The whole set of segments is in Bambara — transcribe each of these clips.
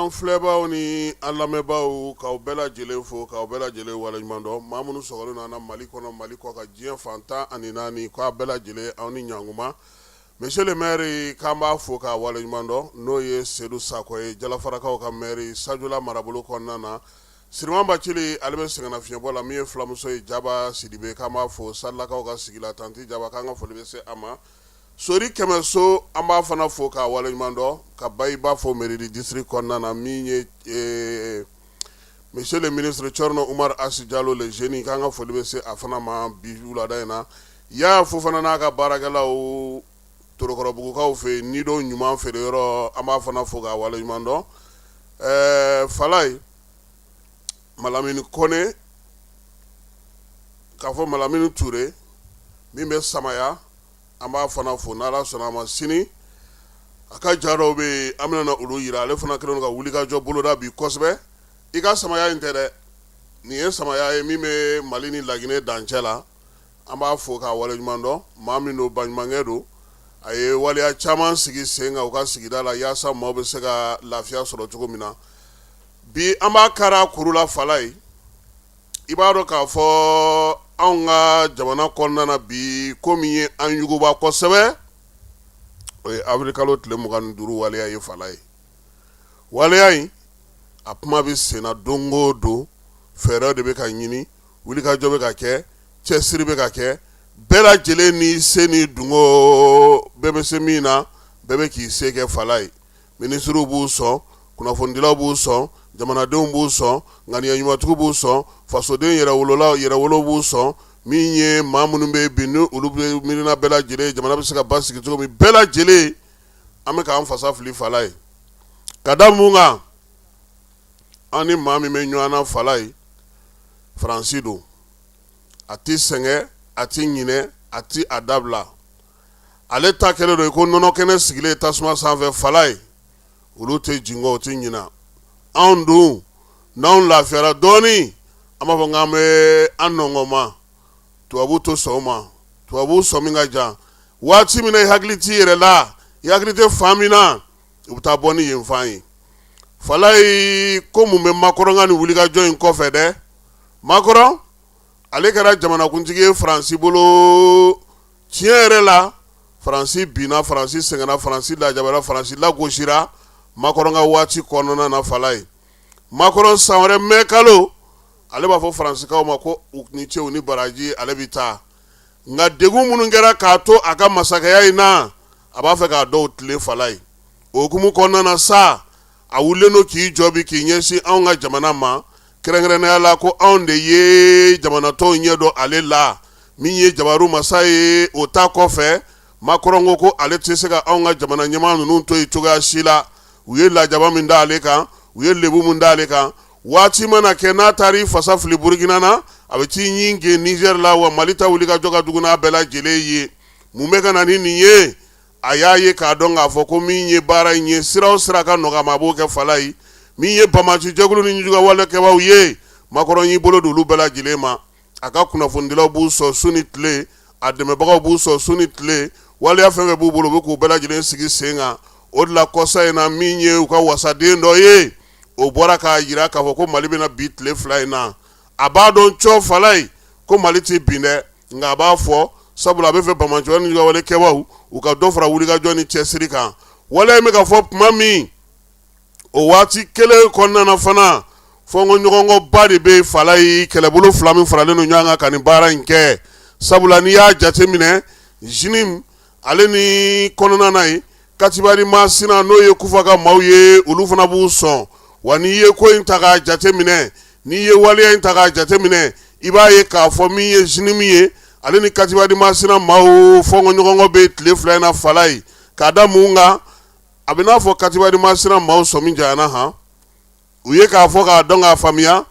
An filɛbaaw ni an lamɛnbaaw, k'aw bɛɛ lajɛlen fo, k'aw bɛɛ lajɛlen waleɲuman dɔn. Maa minnu sɔgɔlen don an na Mali kɔnɔ, Mali kɔkan, diɲɛ fan 14, k'a bɛɛ lajɛlen aw ni ɲankuma. Monsieur le maire, k'an b'a fo k'a waleɲuman dɔn, n'o ye Sedu Sakɔ ye, Jalafarakaw ka maire, Sajola marabolo kɔnɔna na. Siriman Bacili, ale bɛ sɛgɛnnafiɲɛbɔ la. Min ye fulamuso ye, Jaba Sidibe, k'an b'a fo Salilakaw ka sigi la. Tanti Jaba, k'an ka foli bɛ se a ma. Sori Kɛmɛso, an b'a fana fo k'a waleɲuman dɔn, ka Bayiba fo Maridi district kɔnɔna na. Min ye monsieur le ministre Thierno Oumar H Diallo le jeune, k'an ka foli bɛ se a fana ma bi wulada in na. Yaya Fofana n'a ka baarakɛlaw Torokɔrɔbugukaw fɛ yen, nidon ɲuman feere yɔrɔ, an b'a fana fo k'a waleɲuman dɔn. Falaye Malamini Kone, k'a fɔ Malamini Ture min bɛ Samaya, an b'a fana fo. N'Ala sɔnna a ma, sini a ka ja dɔw bɛ yen, an bɛna olu jira. Ale fana kɛlen don ka wulikajɔ boloda bi kosɛbɛ. I ka Samaya in tɛ dɛ, nin ye Samaya ye min bɛ Mali ni Laginɛ dancɛ la. An b'a fo k'a waleɲuman dɔn. Maa min don, baɲumankɛ don, a ye waleya caman sigi sen kan u ka sigida la yaasa maaw bɛ se ka lafiya sɔrɔ cogo min na. Bi an b'a kara kuru la, Falaye. I b'a dɔn k'a fɔ anw ka jamana kɔnɔna na bi, ko min ye an yuguba kosɛbɛ, o ye avril kalo tile 25 waleya ye. Falaye, waleya in, a kuma bɛ senna don o don. Fɛɛrɛ de bɛ ka ɲini, wulikajɔ bɛ ka kɛ, cɛsiri bɛ ka kɛ, bɛɛ lajɛlen ni se ni dungo, bɛɛ bɛ se min na, bɛɛ bɛ k'i se kɛ. Falaye, minisiriw b'u sɔn, kunnafonidilaw b'u sɔn, jamanadenw b'u sɔn, ŋaniya ɲumantigiw b'u sɔn, fasoden yɛrɛwolola yɛrɛwolo b'u sɔn. Min ye maa minnu bɛ bi, ni olu bɛ miirina bɛɛ lajɛlen jamana bɛ se ka basigi cogo min, bɛɛ lajɛlen an bɛ k'an fasa fili. Falaye, ka da mun kan? An ni maa min bɛ ɲɔgɔn na, Falaye, Faransi don. A tɛ sɛgɛn, a tɛ ɲinɛ, a tɛ a dabila. Ale ta kɛlen don i ko nɔnɔ kɛnɛ sigilen tasuma sanfɛ. Falaye, olu tɛ jingɔ, u tɛ ɲina. Anw dun, n'anw lafiyara dɔɔnin, an b'a fɔ k'an bɛ an nɔngɔnma. Tubabu to sɔn o ma. Tubabu sɔn min ka jan, waati min na i hakili t'i yɛrɛ la, i hakili tɛ fan min na, u bɛ taa bɔ ni yen fan ye. Falaye, ko mun bɛ Makɔrɔn ka nin wulikajɔ in kɔfɛ dɛ? Makɔrɔn, ale kɛra jamanakuntigi ye Faransi bolo. Tiɲɛ yɛrɛ la, Faransi binna, Faransi sɛgɛnna, Faransi lajabara, Faransi lagosira Makɔrɔn ka waati kɔnɔna na. Falaye, Makɔrɔn san wɛrɛ mɛ kalo, ale b'a fɔ Faransikaw ma ko u ni ce, u ni baraji, ale bɛ taa. Nka degun minnu kɛra k'a to a ka masakɛya in na, a b'a fɛ k'a dɔw tilen. Falaye, o hukumu kɔnɔna na sa, a wulilen don k'i jɔ bi k'i ɲɛsin anw ka jamana ma, kɛrɛnkɛrɛnnenya la ko anw de ye jamana tɔw ɲɛ dɔn ale la. Min ye jabaru masa ye, o ta kɔfɛ, Makɔrɔn ko ko ale tɛ se ka anw ka jamana ɲɛmaa ninnu to yen cogoya si la. U ye lajaba min da ale kan, u ye lebu min da ale kan, waati mana kɛ n'a taara i fasa fili Burukina na, a bɛ t'i ɲin gen Nizɛri la. Wa Mali ta wuli ka jɔ ka jugu n'a bɛɛ lajɛlen ye. Mun bɛ ka na ni nin ye? A y'a ye k'a dɔn k'a fɔ ko min ye baara in ye, sira o sira ka nɔgɔ a ma, a b'o kɛ. Falaye, min ye banbaanci jɛkulu ni juguwalekɛbaaw ye, Makɔrɔn y'i bolo don olu bɛɛ lajɛlen ma. A ka kunnafonidilaw b'u sɔn su ni tile, a dɛmɛbagaw b'u sɔn su ni tile. Waleya fɛn fɛn b'u bolo, u bɛ k'u bɛɛ lajɛlen sigi sen kan. O de la, kɔsa in na, min ye u ka wasaden dɔ ye, o bɔra k'a jira k'a fɔ ko Mali bɛna bi tile 2 in na. A b'a dɔn cɔ, Falaye, ko Mali tɛ bin dɛ, nka a b'a fɔ sabula a bɛ fɛ banbaanciya ni juguwalekɛbaaw u ka dɔ fara wulikajɔ ni cɛsiri kan. Waleya in bɛ ka fɔ tuma min, o waati kelen kɔnɔna na fana, fɔnkɔɲɔgɔnkɔba de bɛ Falaye. Kɛlɛbolo fila min faralen don ɲɔgɔn kan ka nin baara in kɛ, sabula n'i y'a jateminɛ, JNIM ale ni kɔnɔna na ye Katiba di Masina, n'o ye Kufa ka maaw ye, olu fana b'u sɔn. Wa n'i ye ko in ta k'a jateminɛ, n'i ye waleya in ta k'a jateminɛ, i b'a ye k'a fɔ min ye JNIM ye, ale ni Katiba di Masina maaw, fɔnkɔɲɔgɔnkɔ bɛ tile 2 in na. Falaye, k'a da mun kan? A bɛ n'a fɔ Katiba di Masina maaw sɔmi janyana han. U ye k'a fɔ k'a dɔn k'a faamuya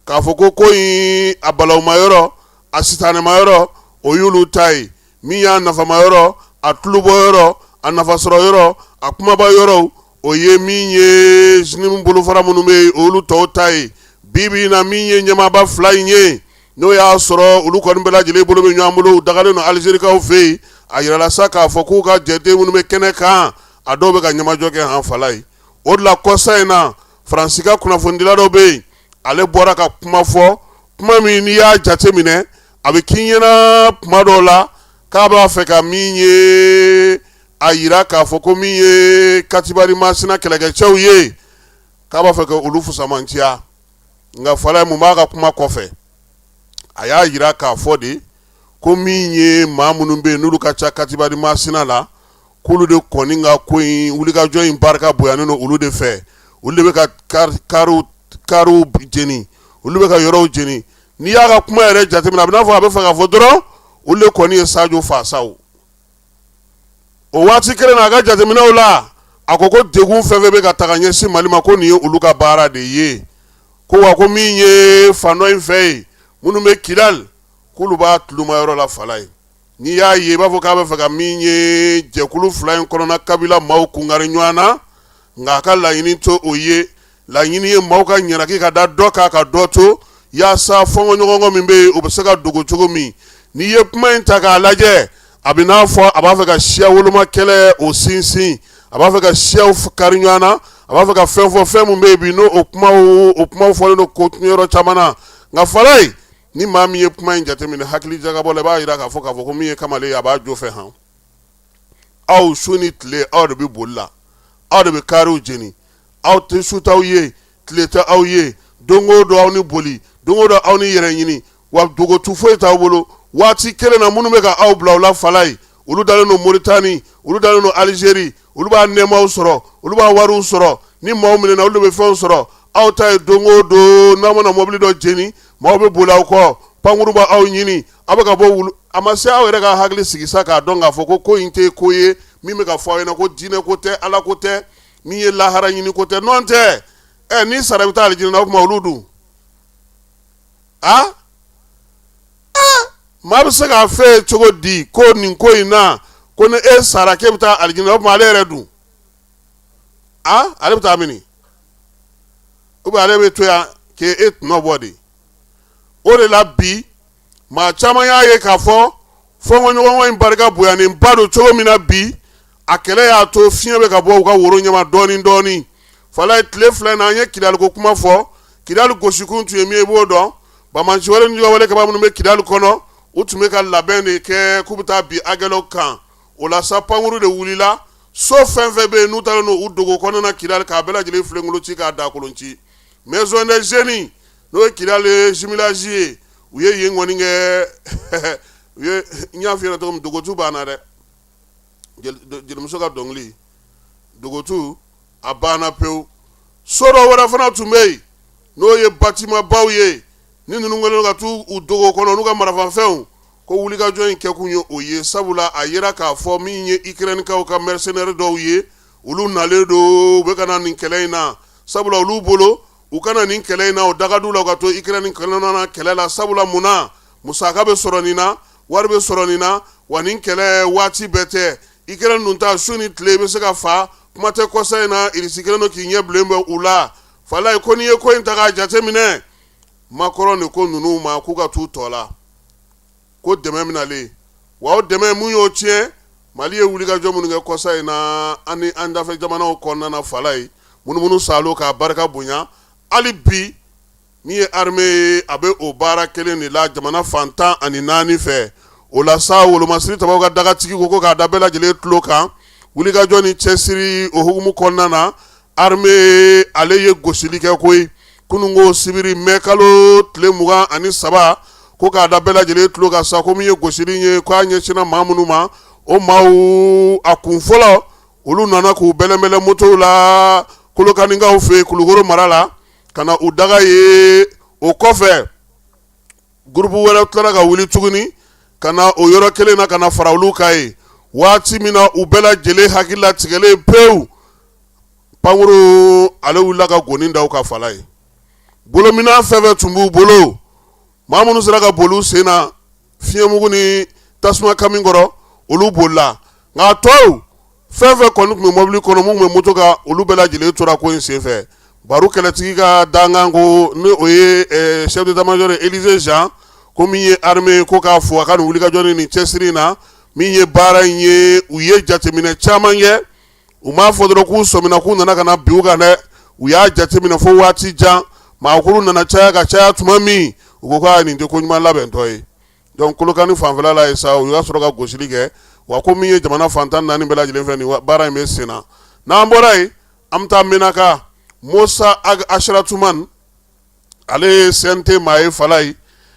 k'a fɔ ko ko in a balawuma yɔrɔ, a sitanɛma yɔrɔ, o y'olu ta ye. Min y'a nafama yɔrɔ, a tulubɔ yɔrɔ, a nafasɔrɔ yɔrɔ, a kumaba yɔrɔ, o ye min ye JNIM bolofara minnu bɛ yen, olu tɔw ta ye. Bi bi in na, min ye ɲɛmaaba fila in ye, n'o y'a sɔrɔ olu kɔni bɛɛ lajɛlen bolo bɛ ɲɔgɔn bolo, u dagalen don Alizerikaw fɛ yen. A yirala sa k'a fɔ k'u ka jɛden minnu bɛ kɛnɛ kan, a dɔw bɛ ka ɲɛmajɔ kɛ han. Falaye, o de la kɔsa in na, Faransi ka kunnafonidila dɔ bɛ yen, ale bɔra ka kuma fɔ, kuma min n'i y'a jateminɛ a bɛ k'i ɲɛna kuma dɔw la k'a b'a fɛ ka min ye a jira k'a fɔ ko min ye Katiba Masina kɛlɛkɛcɛw ye, k'a b'a fɛ ka olu fusamantiya. Nka Falaye, mun b'a ka kuma kɔfɛ? A y'a jira k'a fɔ de ko min ye maa minnu bɛ yen n'olu ka ca Katiba Masina la, k'olu de kɔni ka ko in wulikajɔ in barika bonyanen don olu de fɛ. Olu de bɛ ka kariw jeni, olu bɛ ka yɔrɔw jeni. N'i y'a ka kuma yɛrɛ jateminɛ, a bɛ n'a fɔ a bɛ fɛ k'a fɔ dɔrɔn olu de kɔni ye Sajo fa o. O waati kelen na, a ka jateminɛw la, a ko ko degun fɛn fɛn bɛ ka taga ɲɛsin Mali ma, ko nin ye olu ka baara de ye. Ko wa ko min ye fan dɔ in fɛ yen, minnu bɛ Kidali, k'olu b'a tulumayɔrɔ la. Falaye, n'i y'a ye i b'a fɔ k'a bɛ fɛ ka min ye jɛkulu fila in kɔnɔna kabila maaw kunkari ɲɔgɔn na, nka a ka laɲini to o ye. Laɲini ye maaw ka ɲɛnaki ka da dɔ kan ka dɔ to, yaasa fɔnkɔɲɔgɔnkɔ min bɛ yen, o bɛ se ka dogo cogo min. N'i ye kuma in ta k'a lajɛ, a bɛ n'a fɔ a b'a fɛ ka siya woloma kɛlɛ o sinsin, a b'a fɛ ka siyaw kari ɲɔgɔn na, a b'a fɛ ka fɛn fɔ, fɛn min bɛ yen bi n'o o kumaw fɔlen don ko yɔrɔ caman na. Nka Falaye, ni maa min ye kuma in jateminɛ hakili jagabɔ la, i b'a jira k'a fɔ ko min ye kamalen ye, a b'a jo fɛ han. Aw su ni tile, aw de bɛ boli la, aw de bɛ kariw jeni, aw tɛ su t'aw ye, tile tɛ aw ye, don o don aw ni boli, don o don aw ni yɛrɛ ɲini, wa dogotu foyi t'aw bolo. Waati kelen na, minnu bɛ ka aw bila aw la, Falaye, olu dalen don Moritani, olu dalen don Alizeri, olu b'a nɛɛmaw sɔrɔ, olu b'a wariw sɔrɔ, ni maaw minɛna, olu de bɛ fɛnw sɔrɔ. Aw ta ye don o don, n'aw mana mɔbili dɔ jeni, maaw bɛ boli aw kɔ, pankuru b'aw ɲini, aw bɛ ka bɔ wulu. A ma se aw yɛrɛ ka hakili sigi sa k'a dɔn k'a fɔ ko ko in tɛ ko ye min bɛ ka fɔ aw ɲɛna ko diinɛ ko tɛ, ala ko tɛ, min ye lahara ɲini ko tɛ. Nɔn tɛ ɛ, n'i sara i bɛ taa alijinɛ na, o tuma olu dun a maa bɛ se k'a fɛ yen cogo di ko nin ko in na, ko ni e sara k'e bɛ taa alijinɛ, o tuma ale yɛrɛ dun a ale bɛ taa mini? Ou bien ale bɛ to yan k'e tɔnɔ bɔ de? O de la bi, maa caman y'a ye k'a fɔ fɔnkɔɲɔgɔnkɔ in barika bonyanenba don cogo min na bi, a kɛlɛ y'a to fiɲɛ bɛ ka bɔ u ka woro ɲɛma dɔɔnin dɔɔnin. Falaye, tile 2 in na, an ye Kidaliko kuma fɔ. Kidali gosikun tun ye min ye, i b'o dɔn. Banbaanci wale ni wale kɛbaa minnu bɛ Kidali kɔnɔ, u tun bɛ ka labɛn de kɛ k'u bɛ taa bin Aguelhok kan. O la sa, pankuru de wulila, so fɛn fɛn bɛ yen n'u taalen don u dogo kɔnɔna na Kidali, k'a bɛɛ lajɛlen filenkolon ci, k'a dakolon ci. Maison des jeunes, n'o ye Kidali jumelage ye, u ye yen kɔni kɛ u ye. N y'a f'i ɲɛna cogo min, dogotu banna dɛ. Jelimuso ka dɔnkili, dogotu a banna pewu. So dɔ wɛrɛ fana tun bɛ yen, n'o ye bâtiment baw ye, ni ninnu kɛlen ka t'u u dogo kɔnɔ n'u ka marafafɛnw. Ko wulikajɔ in kɛkun ye o ye, sabula a yera k'a fɔ min ye Ukrainekaw ka mercenaires dɔw ye, olu nalen don, u bɛ ka na nin kɛlɛ in na, sabula olu bolo, u ka na nin kɛlɛ in na, o dagadu la, u ka to Ukraine kɔnɔna na kɛlɛ la, sabula mun na? Musaka bɛ sɔrɔ nin na, wari bɛ sɔrɔ nin na, wa nin kɛlɛ waati bɛɛ tɛ. Ukraine dun ta, su ni tile i bɛ se ka fa, kuma tɛ kɔsa in na, Irisi kɛlen don k'i ɲɛ bilen bɛ u la. Falaye, ko n'i ye ko in ta k'a jateminɛ, Macron de ko ninnu ma k'u ka t'u tɔ la, ko dɛmɛ bɛnalen. Wa o dɛmɛ, mun y'o tiɲɛ? Mali ye wulikajɔ minnu kɛ kɔsa in na an ni an dafɛ jamanaw kɔnɔna na, Falaye, munumunu salo k'a barika bonya. Hali bi, min ye armée ye, a bɛ o baara kelen de la jamana fan 14 fɛ. O la sa, wolomasiri tabaw ka dagatigi ko k'a da bɛɛ lajɛlen tulo kan, wulikajɔ ni cɛsiri o hukumu kɔnɔna na, armée ale ye gosili kɛ koyi kununko sibiri mɛ kalo tile 23. Ko k'a da bɛɛ lajɛlen tulo kan sa, ko min ye gosili ye, k'a ɲɛsinna maa minnu ma, o maaw a kun fɔlɔ, olu nana k'u bɛlɛnbɛlɛn motow la Kolokanikaw fɛ Kulukoro mara la ka na u daga ye. O kɔfɛ, groupe wɛrɛ tilara ka wuli tuguni ka na o yɔrɔ kelen na ka na fara olu kan ye. Waati min na u bɛɛ lajɛlen hakili latigɛlen pewu, pankuru ale wulila ka goni da u kan. Falaye, bolominɛn fɛn fɛn tun b'u bolo, maa minnu sera ka boli u sen na fiɲɛmugu ni tasuma kami kɔrɔ, olu bolila, nka tɔw fɛn fɛn kɔni tun bɛ mɔbili kɔnɔ, minnu tun bɛ moto kan, olu bɛɛ lajɛlen tora ko in senfɛ. Baro kɛlɛtigi ka dankan ko, ni o ye chef d'état-major Élisée Jean, ko min ye armée, ko k'a fo a ka nin wulikajɔ ni nin cɛsiri in na. Min ye baara in ye, u ye jateminɛ caman kɛ. U m'a fɔ dɔrɔn k'u sɔmina k'u nana ka na bin u kan dɛ. U y'a jateminɛ fo waati jan, maakuru nana caya ka caya tuma min, u ko k'a nin tɛ ko ɲuman labɛntɔ ye. Donc Kolokani fanfɛla la yen sa, u y'a sɔrɔ ka gosili kɛ. Wa ko min ye jamana fan 14 bɛɛ lajɛlen fɛ, nin baara in bɛ sen na. N'an bɔra yen, an bɛ taa Menaka. Musa Ag Ashratuman, ale ye CNT maa ye Falayi,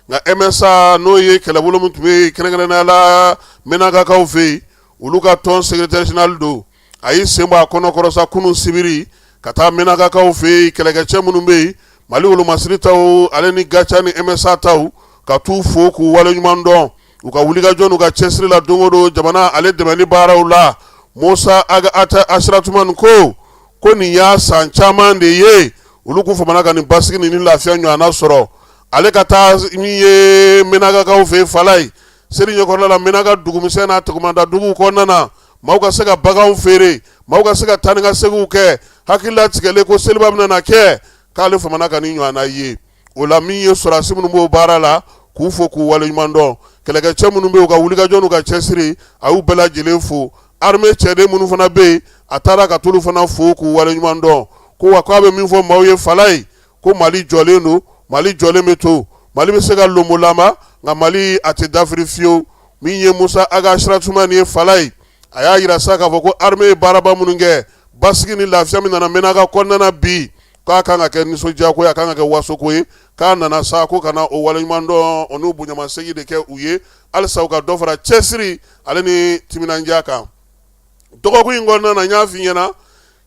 nka MSA, n'o ye kɛlɛbolo min tun bɛ yen kɛrɛnkɛrɛnnenya la Menakakaw fɛ yen, olu ka tɔn secrétaire général don. A y'i sen bɔ a kɔnɔ kɔrɔ sa kunun sibiri ka taa Menakakaw fɛ yen, kɛlɛkɛcɛ minnu bɛ yen, Mali wolomasiri taw, ale ni GATIA ni MSA taw, ka t'u fo k'u waleɲuman dɔn u ka wulikajɔ n'u ka cɛsiri la don o don jamana ale dɛmɛni baaraw la. Musa Ag Ashratuman ko nin y'a san caman de ye olu kun famana ka nin basigi ni lafiya ɲɔgɔnna sɔrɔ. Ale ka taa min ye Menakakaw fɛ Falayi, seli ɲɛkɔrɔla la, Menaka dugumisɛn n'a tugumada dugu kɔnɔna na, maaw ka se ka baganw feere, maaw ka se ka taa ni ka seginw kɛ, hakili latigɛlen ko seliba bɛna na kɛ, k'ale famana ka nin ɲɔgɔnna ye. O la, min ye sɔrɔdasi minnu b'o baara la, k'u fo k'u waleɲuman dɔn, kɛlɛkɛcɛ minnu bɛ yen, u ka wulikajɔ n'u ka cɛsiri, a y'u bɛɛ lajɛlen fo. Armée cɛden minnu fana bɛ yen, a taara ka t'olu fana fo k'u waleɲuman dɔn. Ko wa k'a bɛ min fɔ maaw ye Falayi, ko Mali jɔlen don, Mali jɔlen bɛ to, Mali bɛ se ka lonbolama, nka Mali a tɛ dafiri fiyewu. Min ye Musa Ag Ashratuman ye Falayi, a y'a jira sa k'a fɔ ko armée ye baaraba minnu kɛ, basigi ni lafiya min nana Menaka kɔnɔna na bi, k'a kan ka kɛ nisɔndiyako ye, a kan ka kɛ wasoko ye. K'a nana sa ko ka na o waleɲuman dɔn, o n'u bonyamasegin de kɛ u ye halisa u ka dɔ fara cɛsiri ale ni timinandiya kan. Dɔgɔkun in kɔnɔna na, n y'a f'i ɲɛna,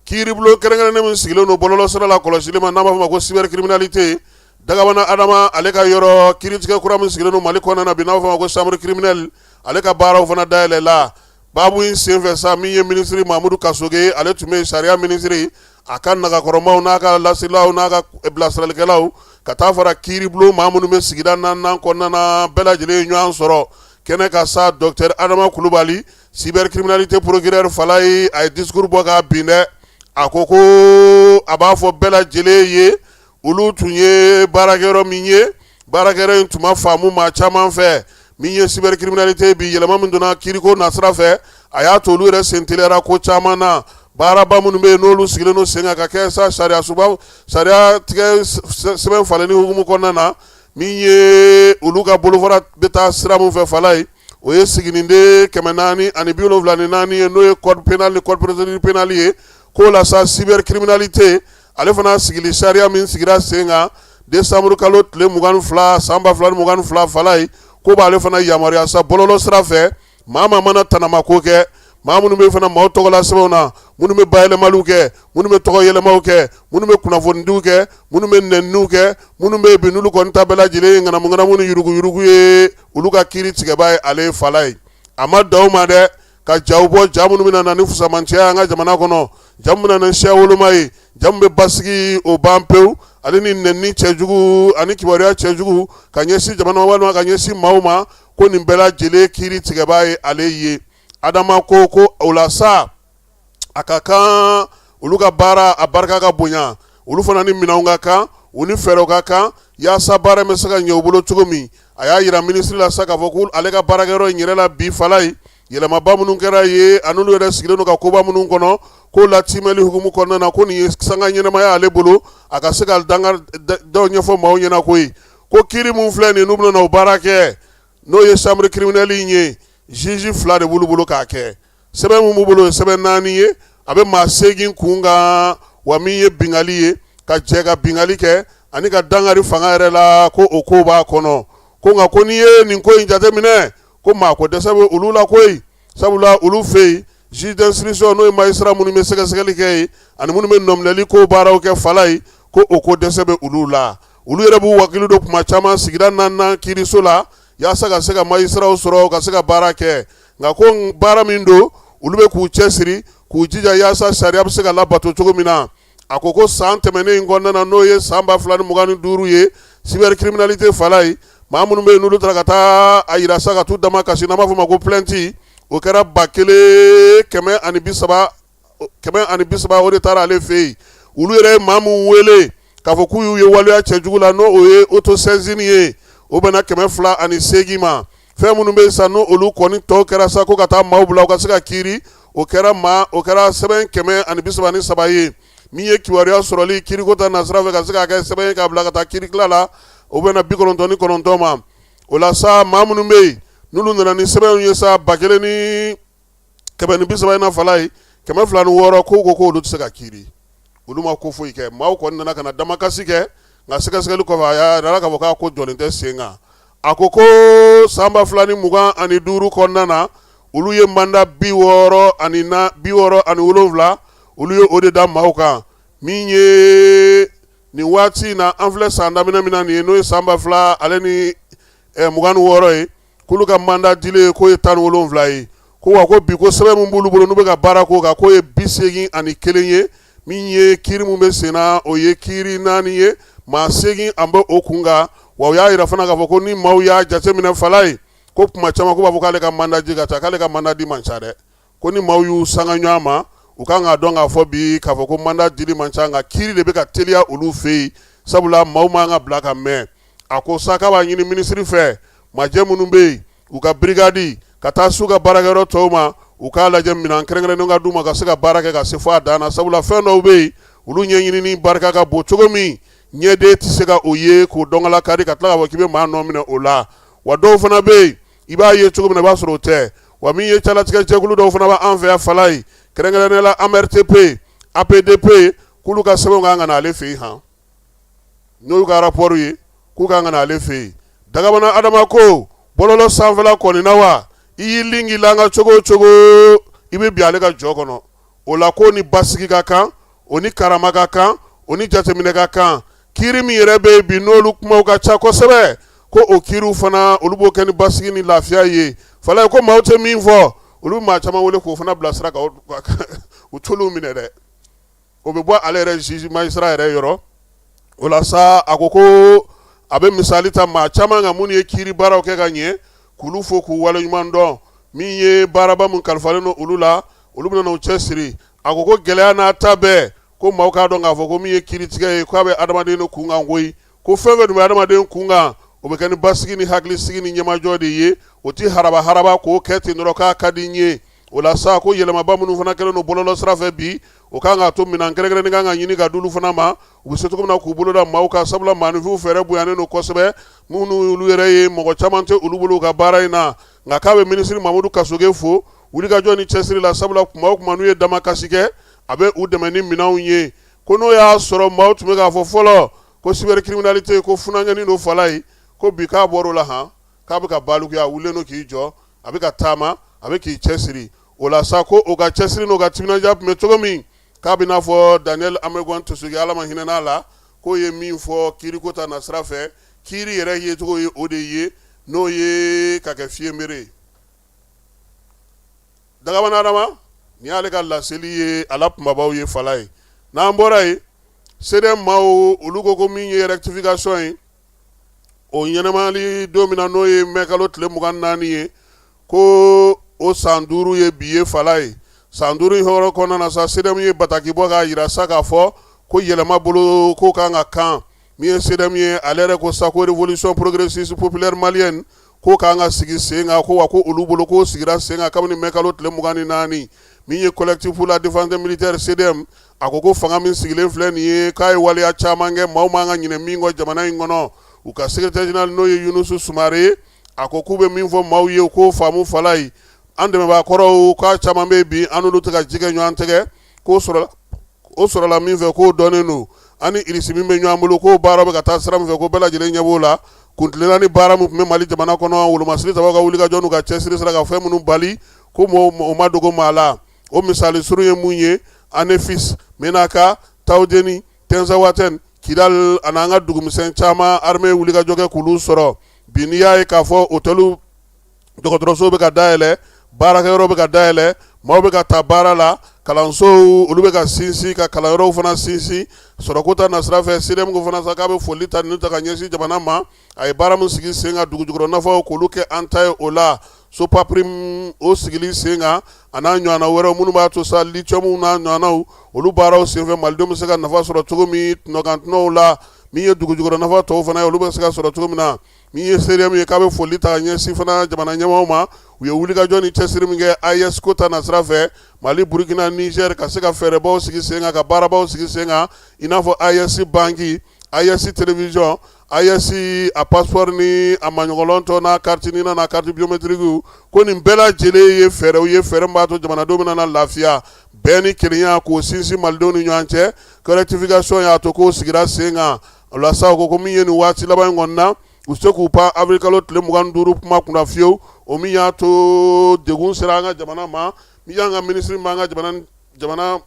kiiribulon kɛrɛnkɛrɛnnen min sigilen don bɔlɔlɔsira la kɔlɔsili ma, n'an b'a fɔ ma ko cybercriminalité, Dagabana Adama ale ka yɔrɔ, kiiritigɛ kura min sigilen don Mali kɔnɔna na bi, n'an b'a fɔ ma ko chambre criminelle, ale ka baaraw fana dayɛlɛla. Baabu in senfɛ sa, min ye minisiri Mamudu Kasoge, ale tun bɛ sariya minisiri, a ka nagakɔrɔmaw n'a ka lasilaw n'a ka bilasiralikɛlaw, ka taa fara kiiribulon maa minnu bɛ sigida naaninan kɔnɔna na, bɛɛ lajɛlen ye ɲɔgɔn sɔrɔ kɛnɛ kan sa. Docteur Adama Kulubali, cybercriminalité procureur Falayi, a ye discours bɔ k'a bin dɛ. A ko ko a b'a fɔ bɛɛ lajɛlen ye, olu tun ye baarakɛyɔrɔ min ye, baarakɛyɔrɔ in tun ma faamu maa caman fɛ. Min ye cybercriminalité bi, yɛlɛma min donna kiiriko nasira fɛ, a y'a to olu yɛrɛ sen teliyara ko caman na. Baaraba minnu bɛ yen, n'olu sigilen don sen kan ka kɛ sa sariya suba sariya tigɛ sɛbɛn falenni hukumu kɔnɔna na, min ye olu ka bolofara bɛ taa sira min fɛ Falayi, o ye siginiden 474 ye, n'o ye code pénal ni code procédure pénale ye. K'o la sa, cybercriminalité ale fana sigili sariya min sigira sen kan décembre kalo tile 22 san 2022 Falayi, ko b'ale fana yamaruya sa bɔlɔlɔ sira fɛ, maa maa mana tanama ko kɛ, maa minnu bɛ fana maaw tɔgɔla sɛbɛnw na, minnu bɛ bayɛlɛmaliw kɛ, minnu bɛ tɔgɔ yɛlɛmaw kɛ, minnu bɛ kunnafonidiw kɛ, minnu bɛ nɛniniw kɛ, minnu bɛ bi n'olu kɔni ta bɛɛ lajɛlen ye ŋanamuŋanamu ni yuruguyurugu ye, olu ka kiiri tigɛbaa ye ale Falayi. A ma dan o ma dɛ, ka jaw bɔ, ja minnu bɛna na ni fusamanciya an ka jamana kɔnɔ, ja minnu bɛna na ni siya woloma ye, ja min bɛ basigi o ban pewu, ale ni nɛnini cɛjugu ani kibaruya cɛjugu ka ɲɛsin jamana ma walima ka ɲɛsin maaw ma, ko nin bɛɛ lajɛlen kiiri tigɛbaa ye ale ye. Adama ko o la sa, a ka kan olu ka baara a barika ka bonya, olu fana ni minɛnw ka kan, u ni fɛɛrɛw ka kan, yaasa baara bɛ se ka ɲɛ u bolo cogo min. A y'a jira minisiri la sa k'a fɔ ko ale ka baarakɛyɔrɔ in yɛrɛ la bi Falayi, yɛlɛmaba minnu kɛra ye, a n'olu yɛrɛ sigilen don ka koba minnu kɔnɔ, ko latimɛli hukumu kɔnɔna na, ko nin ye sanga ɲɛnamaya ale bolo, a ka se ka danga dɔw ɲɛfɔ maaw ɲɛna. Ko ye ko kiiri min filɛ nin, n'u bɛna o baara kɛ, n'o ye chambre criminelle in ye, juge fila de b'olu bolo k'a kɛ. Sɛbɛn min b'u bolo ye sɛbɛn naani ye, a bɛ maa seegin kun kan. Wa min ye bingali ye, ka jɛ ka bingali kɛ ani ka dankari fanga yɛrɛ la, ko o ko b'a kɔnɔ. Ko nka ko n'i ye nin ko in jateminɛ, ko maa ko dɛsɛ bɛ olu la koyi, sabula olu fɛ yen, juge d'instruction, n'o ye magistrat minnu bɛ sɛgɛsɛgɛli kɛ yen ani minnu bɛ nɔminɛli ko baaraw kɛ Falayi, ko o ko dɛsɛ bɛ olu la. Olu yɛrɛ b'u wakili don kuma caman sigida naaninan kiiriso la, yaasa ka se ka magistraw sɔrɔ ka se ka baara kɛ. Nka ko baara min don, olu bɛ k'u cɛsiri k'u jija yaasa sariya bɛ se ka labato cogo min na. A ko san tɛmɛnen in kɔnɔna na, n'o ye san 2025 ye, cybercriminalité Falayi, maa minnu bɛ yen n'olu taara ka taa a jira sa ka t'u dama kasi, n'an b'a fɔ ma ko plainte, o kɛra 1130, 130, o de taara ale fɛ yen. Olu yɛrɛ ye maa min wele k'a fɔ k'u y'u ye waleya cɛjugu la, n'o o ye autosaisine ye, o bɛnna 208 ma. Fɛn minnu bɛ yen sa, n'o olu kɔni tɔw kɛra sa ko ka taa maaw bila u ka se ka kiiri, o kɛra sɛbɛn 133 ye. Min ye kibaruya sɔrɔli kiiriko ta nasira fɛ ka se k'a kɛ sɛbɛn ye k'a bila ka taa kiirikila la, o bɛnna 99 ma. O la sa, maa minnu bɛ yen n'olu nana ni sɛbɛnw ye sa, 1130 in na fala ye, 206, ko k'olu tɛ se ka kiiri, olu ma ko foyi kɛ. Maaw kɔni nana ka na damakasi kɛ, nka sɛgɛsɛgɛli kɔfɛ, a y'a jira k'a fɔ k'a ko jɔlen tɛ sen kan. A ko ko san 2025 kɔnɔna na, olu ye mandat 67, olu ye o de da maaw kan. Min ye nin waati in na, an filɛ san daminɛ min na nin ye, n'o ye san 2026 ye, k'olu ka mandat dilen k'o ye 17 ye. Ko wa ko bi ko sɛbɛn min b'olu bolo n'u bɛ ka baara k'o kan, k'o ye 81 ye. Min ye kiiri min bɛ sen na, o ye kiiri 4 ye, maa 8 an bɛ o kun kan. Wa u y'a jira fana k'a fɔ ko ni maaw y'a jateminɛ fala ye, ko kuma caman ko b'a fɔ k'ale ka mandat di ka ca, k'ale ka mandat di man ca dɛ. Ko ni maaw y'u sanga ɲɔgɔn ma, u kan k'a dɔn k'a fɔ bi k'a fɔ ko mandat dili man ca, nka kiiri de bɛ ka teliya olu fɛ yen, sabula maaw man ka bila ka mɛn. A ko sa k'a b'a ɲini minisiri fɛ, majɛ minnu bɛ yen, u ka brigade ka taa s'u ka baarakɛyɔrɔ tɔw ma, u k'a lajɛ minɛn kɛrɛnkɛrɛnnen ka d'u ma ka se ka baara kɛ ka se fo a dan na, sabula fɛn dɔw bɛ yen, olu ɲɛɲinini barika ka bon cogo min, ɲɛden tɛ se ka o ye k'o dɔnkala kari ka tila k'a fɔ k'i bɛ maa nɔ minɛ o la. Wa dɔw fana bɛ yen, i b'a ye cogo min na, i b'a sɔrɔ o tɛ. Wa min ye calatigɛ jɛkulu dɔw fana b'an fɛ yan fala ye, kɛrɛnkɛrɛnnenya la AMRTP, APDP, k'olu ka sɛbɛnw kan ka na ale fɛ yen han, n'o y'u ka rapport ye, k'u kan ka na ale fɛ yen. Dagabana Adama ko bɔlɔlɔ sanfɛla kɔni na, wa i y'i lingi langa cogo o cogo, i bɛ bin ale ka jɔ kɔnɔ. O la ko ni basigi ka kan, o ni karama ka kan, o ni jateminɛ ka kan. Kiiri min yɛrɛ bɛ yen bi, n'olu kumaw ka ca kosɛbɛ, ko o kiiriw fana, olu b'o kɛ ni basigi ni lafiya ye fala ye. Ko maaw tɛ min fɔ, olu maa caman wele k'o fana bilasira ka u t'olu minɛ dɛ, o bɛ bɔ ale yɛrɛ juge magistrat yɛrɛ yɔrɔ. O la sa, a ko ko a bɛ misali ta maa caman kan minnu ye kiiri baaraw kɛ ka ɲɛ, k'olu fo k'u waleɲuman dɔn. Min ye baaraba min kalifalen don olu la, olu bɛna u cɛ siri. A ko ko gɛlɛya n'a ta bɛɛ, ko maaw k'a dɔn k'a fɔ ko min ye kiiritigɛ ye, k'a bɛ adamaden de kun kan koyi. Ko fɛn fɛn dun bɛ adamaden kun kan, o bɛ kɛ ni basigi ni hakilisigi ni ɲɛmajɔ de ye, o tɛ haraba haraba k'o kɛ ten dɔrɔn k'a ka di n ye. O la sa, ko yɛlɛmaba minnu fana kɛlen don bɔlɔlɔ sira fɛ bi, o kan k'a to minɛn kɛrɛnkɛrɛnnen kan ka ɲini ka d'olu fana ma, u bɛ se cogo min na k'u bolo da maaw kan, sabula maaninfinw fɛɛrɛ bonyanen don kosɛbɛ. Minnu olu yɛrɛ ye mɔgɔ caman tɛ olu bolo u ka baara in na. Nka k'a bɛ minisiri Mamudu Kasoge fo wulikajɔ ni cɛsiri la, sabula kuma o kuma n'u ye damakasi kɛ, a bɛ u dɛmɛ ni minɛnw ye. Ko n'o y'a sɔrɔ maaw tun bɛ k'a fɔ fɔlɔ ko cybercriminalité ko funankɛnin don fala ye, ko bi k'a bɔr'o la han, k'a bɛ ka balikuya, a wulilen don k'i jɔ, a bɛ ka taama, a bɛ k'i cɛsiri. O la sa, ko o ka cɛsiri n'o ka timinandiya tun bɛ cogo min, k'a bɛ n'a fɔ Daniel Amegon Tosogi, Ala ma hinɛ n'a la, k'o ye min fɔ kiiriko ta nasira fɛ, kiiri yɛrɛ yecogo ye o de ye, n'o ye ka kɛ fiyɛnbere ye. Dagabana Adama, nin y'ale ka laseli ye a la kunbabaw ye fala ye. N'an bɔra yen, CDM maaw olu ko ko min ye rectification ye, o ɲɛnamali don min na, n'o ye mɛ kalo tile 24 ye, ko o san 5 ye bi ye fala ye. San 5 in hɔrɔn kɔnɔna na sa, CDM ye bataki bɔ k'a jira sa k'a fɔ ko yɛlɛma bolo ko kan ka kan. Min ye CDM ye, ale yɛrɛ ko sa ko révolution progressiste populaire malienne ko k'an ka sigi sen kan. Ko wa ko olu bolo k'o sigira sen kan kabini mɛ kalo tile 24. Min ye Collectif pour la défense des militaires, CDM, a ko ko fanga min sigilen filɛ nin ye, k'a ye waleya caman kɛ, maaw man ka ɲinɛ min kɔ jamana in kɔnɔ. U ka secrétaire général, n'o ye Yunusu Sumare ye, a ko k'u bɛ min fɔ maaw ye, k'o faamu fala ye. An dɛmɛbaa kɔrɔw k'a caman bɛ bi, an n'olu tɛ ka ji kɛ ɲɔgɔn tɛgɛ, k'o sɔrɔ o sɔrɔla min fɛ, k'o dɔnnen don. An ni Irisi min bɛ ɲɔgɔn bolo, k'o baara bɛ ka taa sira min fɛ, ko bɛɛ lajɛlen ɲɛ b'o la. Kuntilenna ni baara min tun bɛ Mali jamana kɔnɔ, wolomasiri tabaw ka wulikajɔ n'u ka cɛsiri sera ka fɛn minnu bali, ko o ma dogo maa la. O misali surun ye mun ye? Anefis, Menaka, Tawudeni, Tɛnzawatɛn, Kidal ani an ka dugumisɛn caman, armée wulikajɔ kɛ k'olu sɔrɔ. Bi n'i y'a ye k'a fɔ hôtelw, dɔgɔtɔrɔso bɛ ka dayɛlɛ, baarakɛyɔrɔ bɛ ka dayɛlɛ, maaw bɛ ka taa baara la, kalansow olu bɛ ka sinsin, ka kalanyɔrɔw fana sinsin, sɔrɔko ta nasira fɛ, CDM ko fana sa k'a bɛ foli ta ninnu ta ka ɲɛsin jamana ma, a ye baara min sigi sen kan, dugujukɔrɔ nafaw k'olu kɛ an ta ye. O la Sopaprim o sigili sen kan, a n'a ɲɔgɔnna wɛrɛw minnu b'a to sa lithium n'a ɲɔgɔnnaw, olu baaraw senfɛ, malidenw bɛ se ka nafa sɔrɔ cogo min tɔnɔkan tɔnɔw la. Min ye dugujukɔrɔ nafa tɔw fana ye, olu bɛ se ka sɔrɔ cogo min na. Min ye CDM ye, k'a bɛ foli ta ɲɛsin fana jamana ɲɛmaaw ma, u ye wulikajɔ ni cɛsiri min kɛ AES ko ta nasira fɛ, Mali, Burukina, Niger, ka se ka fɛɛrɛbaw sigi sen kan, ka baarabaw sigi sen kan, i n'a fɔ AES banki, AES télévision, AES a passeport ni a maɲɔgɔnlɔn tɔ n'a carte NINA n'a carte biométrique. Ko nin bɛɛ lajɛlen ye fɛɛrɛw ye, fɛɛrɛ min b'a to jamanadenw bɛna na lafiya, bɛn ni kelenya k'o sinsin malidenw ni ɲɔgɔn cɛ. Ko rectification y'a to k'o sigira sen kan. O la sa, ko min ye nin waati laban in kɔni na, u se k'u pan avril kalo tile 25 kuma kunna fiyewu, o min y'a to degun sera an ka jamana ma. Min y'an ka minisiri b'an ka jamana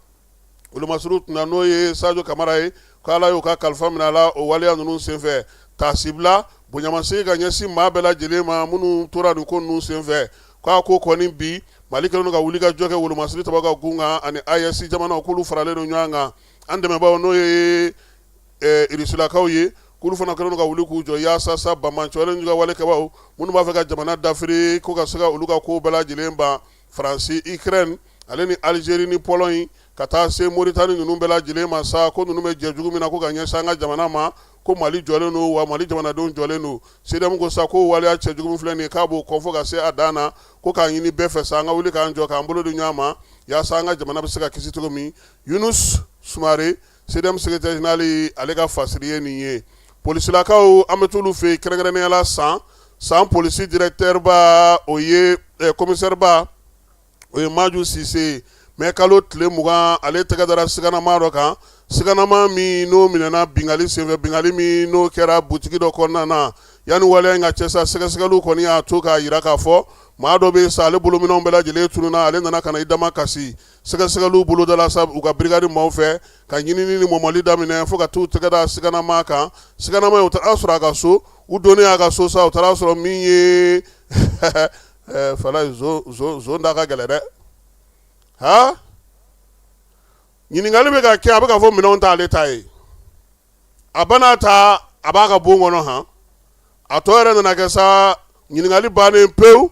wolomasuru kunna, n'o ye Sajo Kamara ye, k'Ala y'o ka kalifa minɛ a la o waleya ninnu senfɛ. Taasibila bonyamasegin ka ɲɛsin maa bɛɛ lajɛlen ma minnu tora nin ko ninnu senfɛ. K'a ko kɔni bi Mali kɛlen don ka wuli ka jɔ kɛ wolomasiri tabaw ka gun kan ani AES jamanaw, k'olu faralen don ɲɔgɔn kan. An dɛmɛbaaw, n'o ye Irisilakaw ye, k'olu fana kɛlen don ka wuli k'u jɔ yaasa sa banbaanciwale ni wale kɛbaaw minnu b'a fɛ ka jamana dafiri, ko ka se ka olu ka ko bɛɛ lajɛlen ban. Faransi, Ukraine ale ni Algérie ni Pologne ka taa se Mauritanie ninnu bɛɛ lajɛlen ma sa, ko ninnu bɛ jɛ jugu min na ko ka ɲɛsin an ka jamana ma, ko Mali jɔlen don, wa Mali jamanadenw jɔlen don. CDM ko sa ko waleya cɛjugu min filɛ nin ye, k'a b'o kɔn fo ka se a dan na, ko k'a ɲini bɛɛ fɛ sa, an ka wuli k'an jɔ, k'an bolo di ɲɔgɔn ma yaasa an ka jamana bɛ se ka kisi cogo min. Younous Soumaré, CDM secrétaire général, ale ka fasiri ye nin ye. Polisilakaw, an bɛ t'olu fɛ yen, kɛrɛnkɛrɛnnenya la san san polisi directeur ba, o ye commissaire ba, o ye Maju Sise. Mɛ kalo tile 20, ale tɛgɛ dara siganama dɔ kan, siganama min n'o minɛna binkanni senfɛ, binkanni min n'o kɛra butigi dɔ kɔnɔna na. Yanni waleya in ka cɛ sa, sɛgɛsɛgɛliw kɔni y'a to k'a jira k'a fɔ maa dɔ bɛ sa, ale bolominɛnw bɛɛ lajɛlen tununna, ale nana ka na i dama kasi. Sɛgɛsɛgɛliw bolodala sa u ka brigade maaw fɛ ka ɲinini ni mɔmɔli daminɛ fo ka t'u tɛgɛ da siganama kan. Siganama, u taara sɔrɔ a ka so. U donnen a ka so sa, u taara sɔrɔ min ye fala zon da ka gɛlɛn dɛ. Ha, ɲininkali bɛ ka kɛ, a bɛ ka fɔ minɛnw t'ale ta ye, a bana ta a b'a ka bon kɔnɔ. Han, a tɔ yɛrɛ nana kɛ sa, ɲininkali bannen pewu,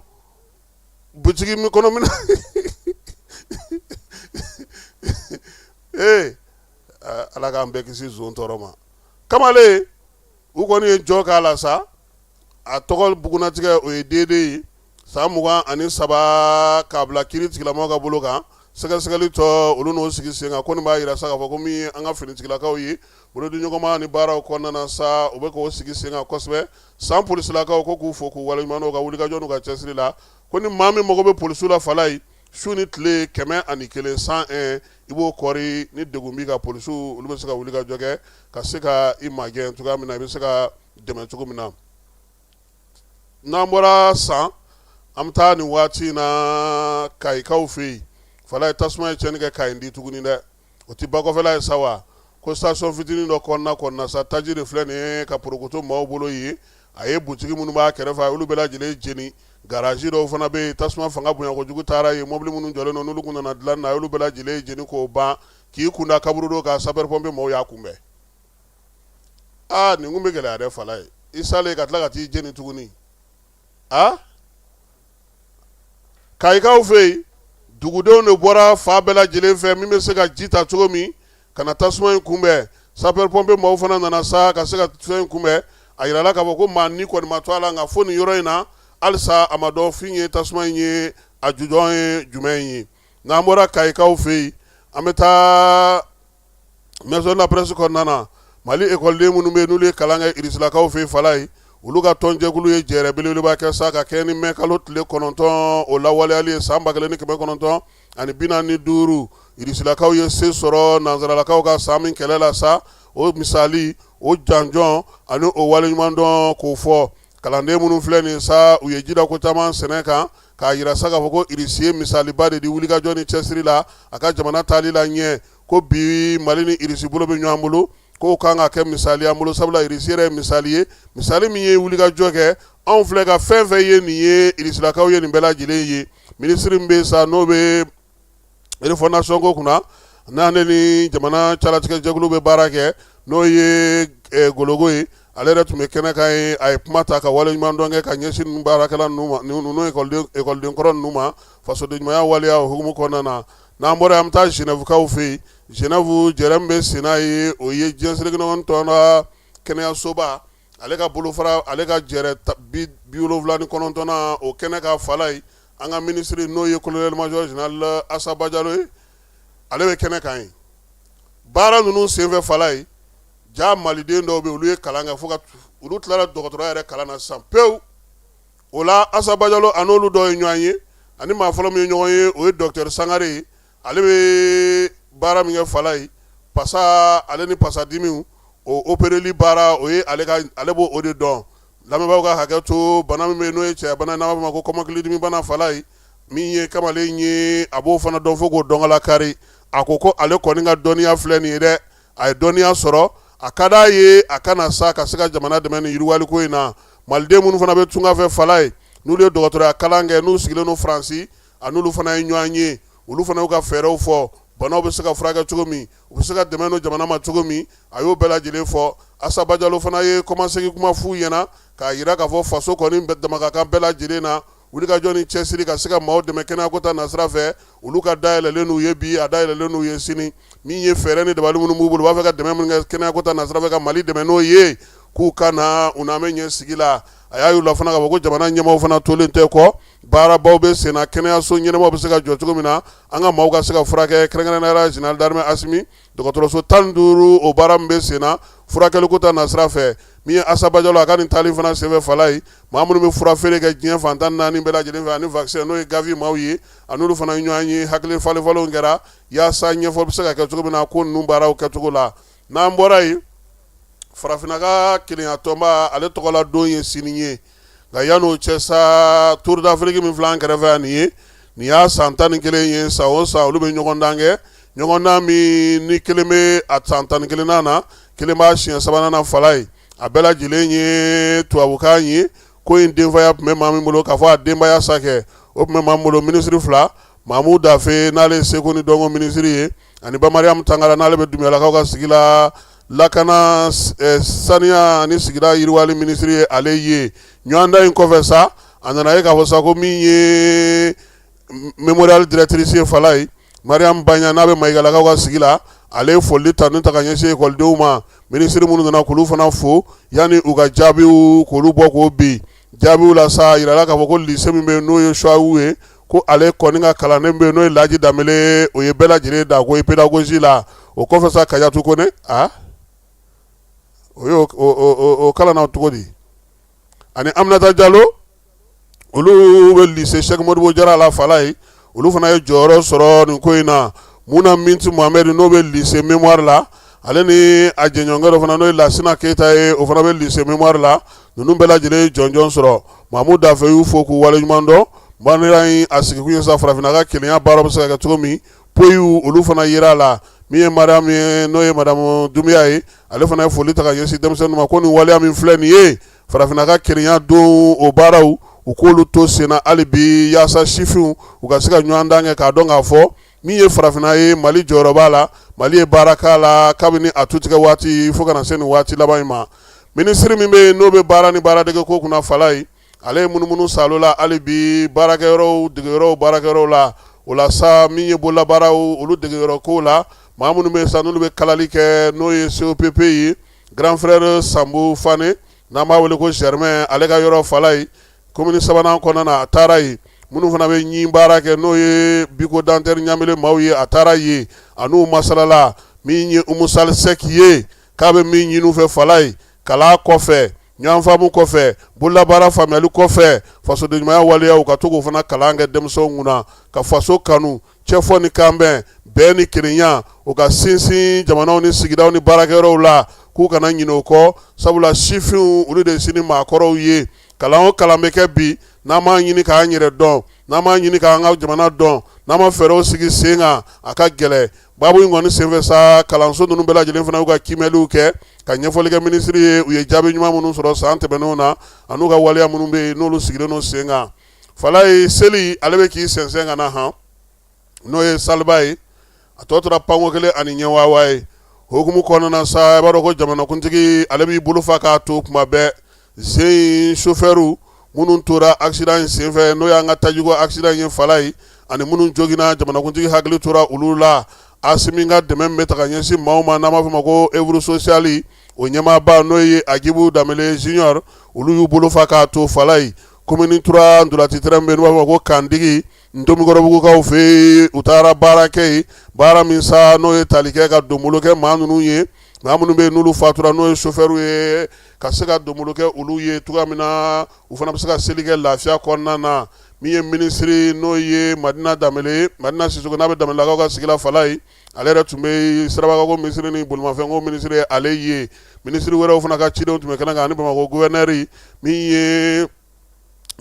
butigi min kɔnɔ minɛ ee, Ala k'an bɛɛ kisi zon tɔɔrɔ ma. Kamalen, u kɔni ye jɔ k'a la sa, a tɔgɔ bugunnatigɛ o ye Dede ye, san 23, k'a bila kiiri tigilamaw ka bolo kan. Sɛgɛsɛgɛli tɔ, olu n'o sigi sen kan. Ko nin b'a jira sa k'a fɔ ko min ye an ka finitigilakaw ye, bolodiɲɔgɔnma ni baaraw kɔnɔna na sa, u bɛ k'o sigi sen kan kosɛbɛ. San polisilakaw ko k'u fo k'u waleɲuman dɔn u ka wulikajɔ n'u ka cɛsiri la. Ko ni maa min mago bɛ polisiw la, falayi, su ni tile, 101, 101, i b'o kɔri. Ni degun b'i kan, polisiw olu bɛ se ka wulikajɔ kɛ ka se ka i magɛn cogoya min na, i bɛ se ka dɛmɛ cogo min na. N'an bɔra san, an bɛ taa nin waati in na Kayikaw fɛ yen. Falayi, tasuma ye tiɲɛni kɛ Kayi di tuguni dɛ. O tɛ bakɔfɛla ye sa wa? Ko station fitinin dɔ kɔnɔna sa, taji de filɛ nin ye ka porokoto maaw bolo yen. A ye butigi minnu b'a kɛrɛfɛ, a y'olu bɛɛ lajɛlen jeni. Garage dɔw fana bɛ yen, tasuma fanga bonya kojugu taara yen, mobili minnu jɔlen don, n'olu tun nana dilan na, a y'olu bɛɛ lajɛlen jeni k'o ban, k'i kunda kaburudo kan. Sapeur pompier maaw y'a kunbɛn. Aa, nin kun bɛ gɛlɛya dɛ. Falayi, i salen ka tila ka t'i jeni tuguni. A Kayikaw fɛ yen, dugudenw de bɔra fan bɛɛ lajɛlen fɛ min bɛ se ka ji ta cogo min ka na tasuma in kunbɛn. Sapeur pompier maaw fana nana sa ka se ka fɛn in kunbɛn. A yirala k'a fɔ ko maa ni kɔni ma to a la, nka fo nin yɔrɔ in na halisa a ma dɔn fɛn ye tasuma in ye a jujɔn ye jumɛn ye. N'an bɔra Kayikaw fɛ yen, an bɛ taa maison de la presse kɔnɔna na. Mali ekɔliden minnu bɛ yen, n'olu ye kalan kɛ Irisilakaw fɛ yen, falayi, olu ka tɔnjɛkulu ye jɛrɛ belebeleba kɛ sa ka kɛ ni mɛ kalo tile 9 o lawaleyali ye san 1945. Irisilakaw ye se sɔrɔ nansaralakaw kan san min kɛlɛ la sa, o misali, o janjɔn ani o waleɲumandɔn k'o fɔ. Kalanden minnu filɛ nin sa, u ye jida ko caman sɛnɛ kan k'a jira sa k'a fɔ ko Irisi ye misaliba de di wulikajɔ ni cɛsiri la a ka jamana taali la ɲɛ. Ko bi Mali ni Irisi bolo bɛ ɲɔgɔn bolo, k'o kan ka kɛ misali an bolo, sabula Irisi yɛrɛ ye misali ye, misali min ye wulikajɔ kɛ. Anw filɛ ka fɛn fɛn ye nin ye, Irisilakaw ye nin bɛɛ lajɛlen ye. Minisiri min bɛ sa, n'o bɛ refondation ko kunna, n'ale ni jamana calatigɛjɛkulu bɛ baara kɛ, n'o ye Gologo ye, ale yɛrɛ tun bɛ kɛnɛ kan ye. A ye kuma ta ka waleɲumandɔn kɛ ka ɲɛsin ninnu baarakɛla ninnu ma, ninnu ekɔliden kɔrɔ ninnu ma, fasodenɲumanya waleya o hukumu kɔnɔna na. N'an bɔra yen, an bɛ taa Genève kaw fɛ yen. Genève, jɛrɛ min bɛ senna ye, o ye diɲɛ seleke naani tɔn ka kɛnɛyasoba ale ka bolofara ale ka jɛrɛ 79nan o kɛnɛ kan Falaye, an ka minisiri n'o ye colonel major général Asa Bajalo ye, ale bɛ kɛnɛ kan yen. Baara ninnu senfɛ Falaye, ja maliden dɔw bɛ, olu ye kalan kɛ fo ka olu tilara dɔgɔtɔrɔya yɛrɛ kalan na sisan pewu. O la Asa Bajalo a n'olu dɔw ye ɲɔgɔn ye, ani maa fɔlɔ min ye ɲɔgɔn ye, o ye docteur Sangare ye. Ale bɛ baara min kɛ Falaye, pasa ale ni pasadimiw o opéreli baara, o ye ale ka, ale b'o o de dɔn. Lamɛnbaaw ka hakɛ to, bana min bɛ yen n'o ye cɛya bana, n'an b'a fɔ ma ko kɔmɔkilidimi bana Falaye, min ye kamalen ye, a b'o fana dɔn fo k'o dɔnkala kari. A ko ko ale kɔni ka dɔnniya filɛ nin ye dɛ, a ye dɔnniya sɔrɔ, a ka d'a ye a kana sa ka se ka jamana dɛmɛ nin yiriwaliko in na. Maliden minnu fana bɛ tunga fɛ Falaye, n'olu ye dɔgɔtɔrɔya kalan kɛ, n'u sigilen don Faransi, a n'olu fana ye ɲɔgɔn ye. Olu fana y'u ka fɛɛrɛw fɔ, banaw bɛ se ka furakɛ cogo min, u bɛ se ka dɛmɛ don jamana ma cogo min, a y'o bɛɛ lajɛlen fɔ. Asa Bajalo fana ye kɔmasegin kuma f'u ɲɛna k'a jira k'a fɔ faso kɔni dama ka kan bɛɛ lajɛlen na, wulikajɔ ni cɛsiri ka se ka maaw dɛmɛ kɛnɛyako ta nasira fɛ. Olu ka dayɛlɛlen n'u ye bi, a dayɛlɛlen n'u ye sini. Min ye fɛɛrɛ ni dabali minnu b'u bolo, u b'a fɛ ka dɛmɛ min kɛ kɛnɛyako ta nasira fɛ, ka Mali dɛmɛ n'o ye, k'u ka na u n'an bɛ ɲɛ sigi la. A y'a y'u la fana k'a fɔ ko jamana ɲɛmaaw fana tolen tɛ kɔ, baarabaw bɛ sen na, kɛnɛyaso ɲɛnamaw bɛ se ka jɔ cogo min na, an ka maaw ka se ka furakɛ, kɛrɛnkɛrɛnnenya la général d'armée Asimi dɔgɔtɔrɔso 15, o baara min bɛ sen na furakɛliko ta nasira fɛ. Min ye Asa Bajalo, a ka nin taali fana senfɛ Falaye, maa minnu bɛ fura feere kɛ diɲɛ fan 14 bɛɛ lajɛlen fɛ ani vaccin, n'o ye Gavi maaw ye, a n'olu fana ye ɲɔgɔn ye. Hakili falenfalenw kɛra yaasa ɲɛfɔ bɛ se ka kɛ cogo min na ko ninnu baaraw kɛcogo la. N'an bɔra yen, farafinna ka kelenya tɔnba, ale tɔgɔla don ye sini ye. Nka yan'o cɛ sa, Tour d'Afrique min filɛ an kɛrɛfɛ yan nin ye, nin y'a san 11 ye. San o san olu bɛ ɲɔgɔndan kɛ, ɲɔgɔndan min ni kelen bɛ a san 11nan na, kelen b'a siɲɛ sabanan na Falaye. A bɛɛ lajɛlen ye tubabukan ye. Ko in denfaya tun bɛ maa min bolo, k'a fɔ a denbaya sa kɛ, o tun bɛ maa min bolo, minisiri fila, Mamu Dafe n'ale ye seko ni dɔnko minisiri ye, ani ba Mariam Tangara n'ale bɛ Dunbiyalakaw ka sigi la, lakana, saniya ani sigida yiriwali minisiri ye ale ye. Ɲɔgɔndan in kɔfɛ sa, a nana ye k'a fɔ sa ko min ye mémorial directrice ye Falaye, Mariam Baɲa, n'a bɛ Mayigalakaw ka sigi la, ale ye foli tanu ta ka ɲɛsin ekɔlidenw ma. Minisiri minnu nana, k'olu fana fo yanni u ka jaabiw k'olu bɔ k'o bin. Jaabiw la sa, a yirala k'a fɔ ko lycée min bɛ yen n'o ye Suwawu ye, ko ale kɔni ka kalanden bɛ yen n'o ye Laji Danbele, o ye bɛɛ lajɛlen da ko ye pédagogie la. O kɔfɛ sa, Kajatu Kone, a o y'o o kalanna cogo di, ani Aminata Jalo, olu bɛ lycée Sɛki Modibo Jara la Falaye, olu fana ye jɔyɔrɔ sɔrɔ nin ko in na. Muna Minti Mohamɛdi, n'o bɛ lycée Mémoire la, ale ni a jɛɲɔgɔnkɛ dɔ fana, n'o ye Lasina Keyita ye, o fana bɛ lycée Mémoire la, ninnu bɛɛ lajɛlen ye jɔnjɔn sɔrɔ. Mamu Dafe y'u fo k'u waleɲuman dɔn. Baara in a sigikun ye sa, farafinna ka kelenya baara bɛ se ka kɛ cogo min, poyiw olu fana yera a la. Min ye Mariam ye, n'o ye madamu Dunbiya ye, ale fana ye foli ta ka ɲɛsin denmisɛnninw ma, ko nin waleya min filɛ nin ye, farafinna ka kelenya don, o baaraw u k'olu to senna hali bi, yaasa sifinw u ka se ka ɲɔgɔndan kɛ k'a dɔn k'a fɔ min ye farafinna ye, Mali jɔyɔrɔ b'a la, Mali ye baara k'a la kabini a tutigɛ waati fo ka na se nin waati laban in ma. Minisiri min bɛ yen n'o bɛ baara ni baaradege ko kunna Falaye, ale ye munumunu salo la hali bi baarakɛyɔrɔw, degeyɔrɔw, baarakɛyɔrɔw la. O la sa, min ye bololabaaraw, olu degeyɔrɔ ko la, maa minnu bɛ sa n'olu bɛ kalali kɛ, n'o ye COPP ye, grand frère Sanbu Fane, n'an b'a wele ko Germain, ale ka yɔrɔ Falaye, commune sabanan kɔnɔna na, a taara yen. Minnu fana bɛ ɲin baara kɛ, n'o ye Biko Dantɛri Ɲamele maaw ye, a taara yen, a n'u masalala. Min ye Umu Sali Sɛki ye, k'a bɛ min ɲini u fɛ Falaye, kalan kɔfɛ, ɲɔgɔnfaamu kɔfɛ, bololabaara faamuyali kɔfɛ, fasodenɲumanya waleyaw ka to k'o fana kalan kɛ denmisɛnw kunna, ka faso kanu, cɛfɔ ni kanbɛn, bɛn ni kelenya, o ka sinsin jamanaw ni sigidaw ni baarakɛyɔrɔw la, k'u kana ɲinɛ o kɔ, sabula sifinw olu de ye sini maakɔrɔw ye. Kalan o kalan bɛ kɛ bi, n'an m'a ɲini k'an yɛrɛ dɔn, n'an m'a ɲini k'an ka jamana dɔn, n'an ma fɛɛrɛw sigi sen kan, a ka gɛlɛn. Baabu in kɔni senfɛ sa, kalanso ninnu bɛɛ lajɛlen fana y'u ka kiimɛliw kɛ ka ɲɛfɔli kɛ minisiri ye, u ye jaabi ɲuman minnu sɔrɔ san tɛmɛnenw na, an'u ka waleya minnu bɛ yen n'olu sigilen don sen kan. Falaye, seli ale bɛ k'i sɛnsɛn ka na han, n'o ye saliba ye, a tɔ tora panko kelen ani ɲɛwawa ye. Hukumu kɔnɔna sa, i b'a dɔn ko jamanakuntigi ale b'i bolo fa k'a to kuma bɛɛ sen sofɛriw minnu tora accident in senfɛ, n'o y'an ka tajiko accident ye Falaye, ani minnu joginna, jamanakuntigi hakili tora olu la. Asimi ka dɛmɛ bɛ ta ka ɲɛsin maaw ma, n'an b'a fɔ ma ko œuvre sociale, o ɲɛmaaba n'o ye Agibu Danbele Junior, olu y'u bolo fa k'a to Falayi commune 3 ntolaci terrain bɛ yen, n'u b'a fɔ ko Kandigi Ntomikɔrɔbugukaw fɛ yen. U taara baara kɛ yen, baara min sa n'o ye tali kɛ ka donbolo kɛ maa ninnu ye, maa minnu bɛ yen n'olu fatura, n'o ye sofɛriw ye, ka se ka donbolo kɛ olu ye cogoya min na u fana bɛ se ka seli kɛ lafiya kɔnɔna na. Min ye minisiri n'o ye Madina Danbele, Madina Sisoko, n'a bɛ Danbelelakaw ka sigi la Falayi, ale yɛrɛ tun bɛ sirabako minisiri ni bolimafɛnko minisiri ale ye. Minisiri wɛrɛw fana ka cidenw tun bɛ kɛnɛ kan ani Bamakɔ gouverneur. Min ye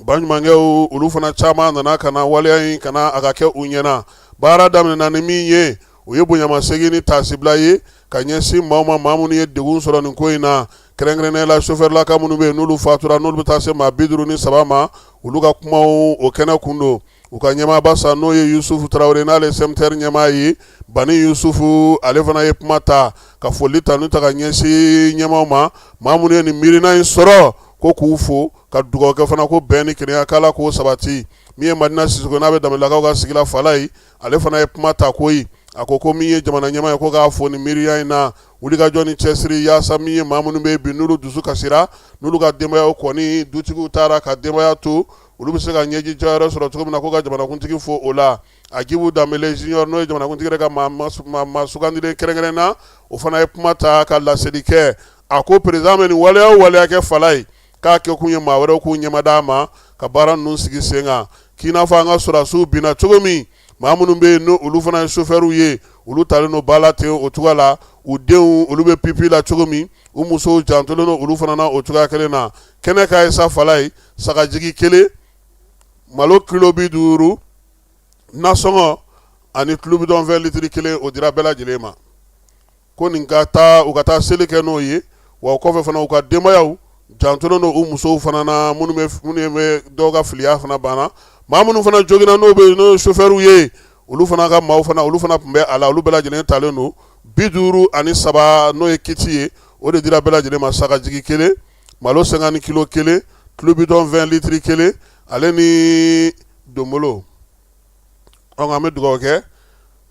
baɲumankɛw, olu fana caman nana ka na waleya in ka na a ka kɛ u ɲɛna. Baara daminɛna ni min ye, o ye bonyamasegin ni taasibila ye ka ɲɛsin maaw ma, maa minnu ye degun sɔrɔ nin ko in na, kɛrɛnkɛrɛnnenya la sofɛrilaka minnu bɛ yen n'olu fatura, n'olu bɛ taa se maa 53 ma. Olu ka kumaw o kɛnɛ kun don. U ka ɲɛmaaba sa n'o ye Yusufu Tarawele, n'ale SMTR ɲɛmaa ye, Bani Yusufu, ale fana ye kuma ta ka foli tanu ta ka ɲɛsin ɲɛmaaw ma, maa minnu ye nin miirina in sɔrɔ, ko k'u fo ka dugawu kɛ fana ko bɛn ni kelenya k'Ala k'o sabati. Min ye Madina Sisoko, n'a bɛ Danbelelakaw ka sigi la Falayi, ale fana ye kuma ta koyi. A ko ko min ye jamana ɲɛmaa ye, ko k'a fo nin miiriya in na, wulikajɔ ni cɛsiri, yaasa min ye maa minnu bɛ bi n'olu dusu kasira, n'olu ka denbayaw kɔni dutigiw taara ka denbaya to, olu bɛ se ka ɲɛji jɔyɔrɔ sɔrɔ cogo min na, ko ka jamanakuntigi fo o la. Agibu Danbele Junior, n'o ye jamanakuntigi yɛrɛ ka maa sugandilen kɛrɛnkɛrɛn na, o fana ye kuma ta ka laseli kɛ. A ko président bɛ nin waleya o waleya kɛ Falayi, k'a kɛ kun ye maa wɛrɛw k'u ɲɛmada a ma ka baara ninnu sigi sen kan, k'i n'a fɔ an ka sɔrɔdasiw binna cogo min, maa minnu bɛ yen n'olu fana ye sofɛriw ye, olu talen don ba la ten o cogoya la, u denw olu bɛ pipi la cogo min, u musow jantolen don olu fana na o cogoya kelen na. Kɛnɛ ka ye sa Falayi, sagajigi kelen, malo kilo 50, nasɔngɔ ani tulu bidɔn 20 litiri kelen, o dira bɛɛ lajɛlen ma, ko nin ka taa u ka taa seli kɛ n'o ye. Wa o kɔfɛ fana, u ka denbayaw jantolen don u musow fana na, minnu bɛ dɔw ka filiya fana banna. Maa minnu fana joginna, n'o bɛ n'o ye sofɛriw ye, olu fana ka maaw fana, olu fana tun bɛ a la, olu bɛɛ lajɛlen talen don 53, n'o ye kiti ye, o de dira bɛɛ lajɛlen ma: sagajigi kelen, malo 50 kilo kelen, tulu bidɔn 20 litiri kelen, ale ni donbolo. An bɛ dugawu kɛ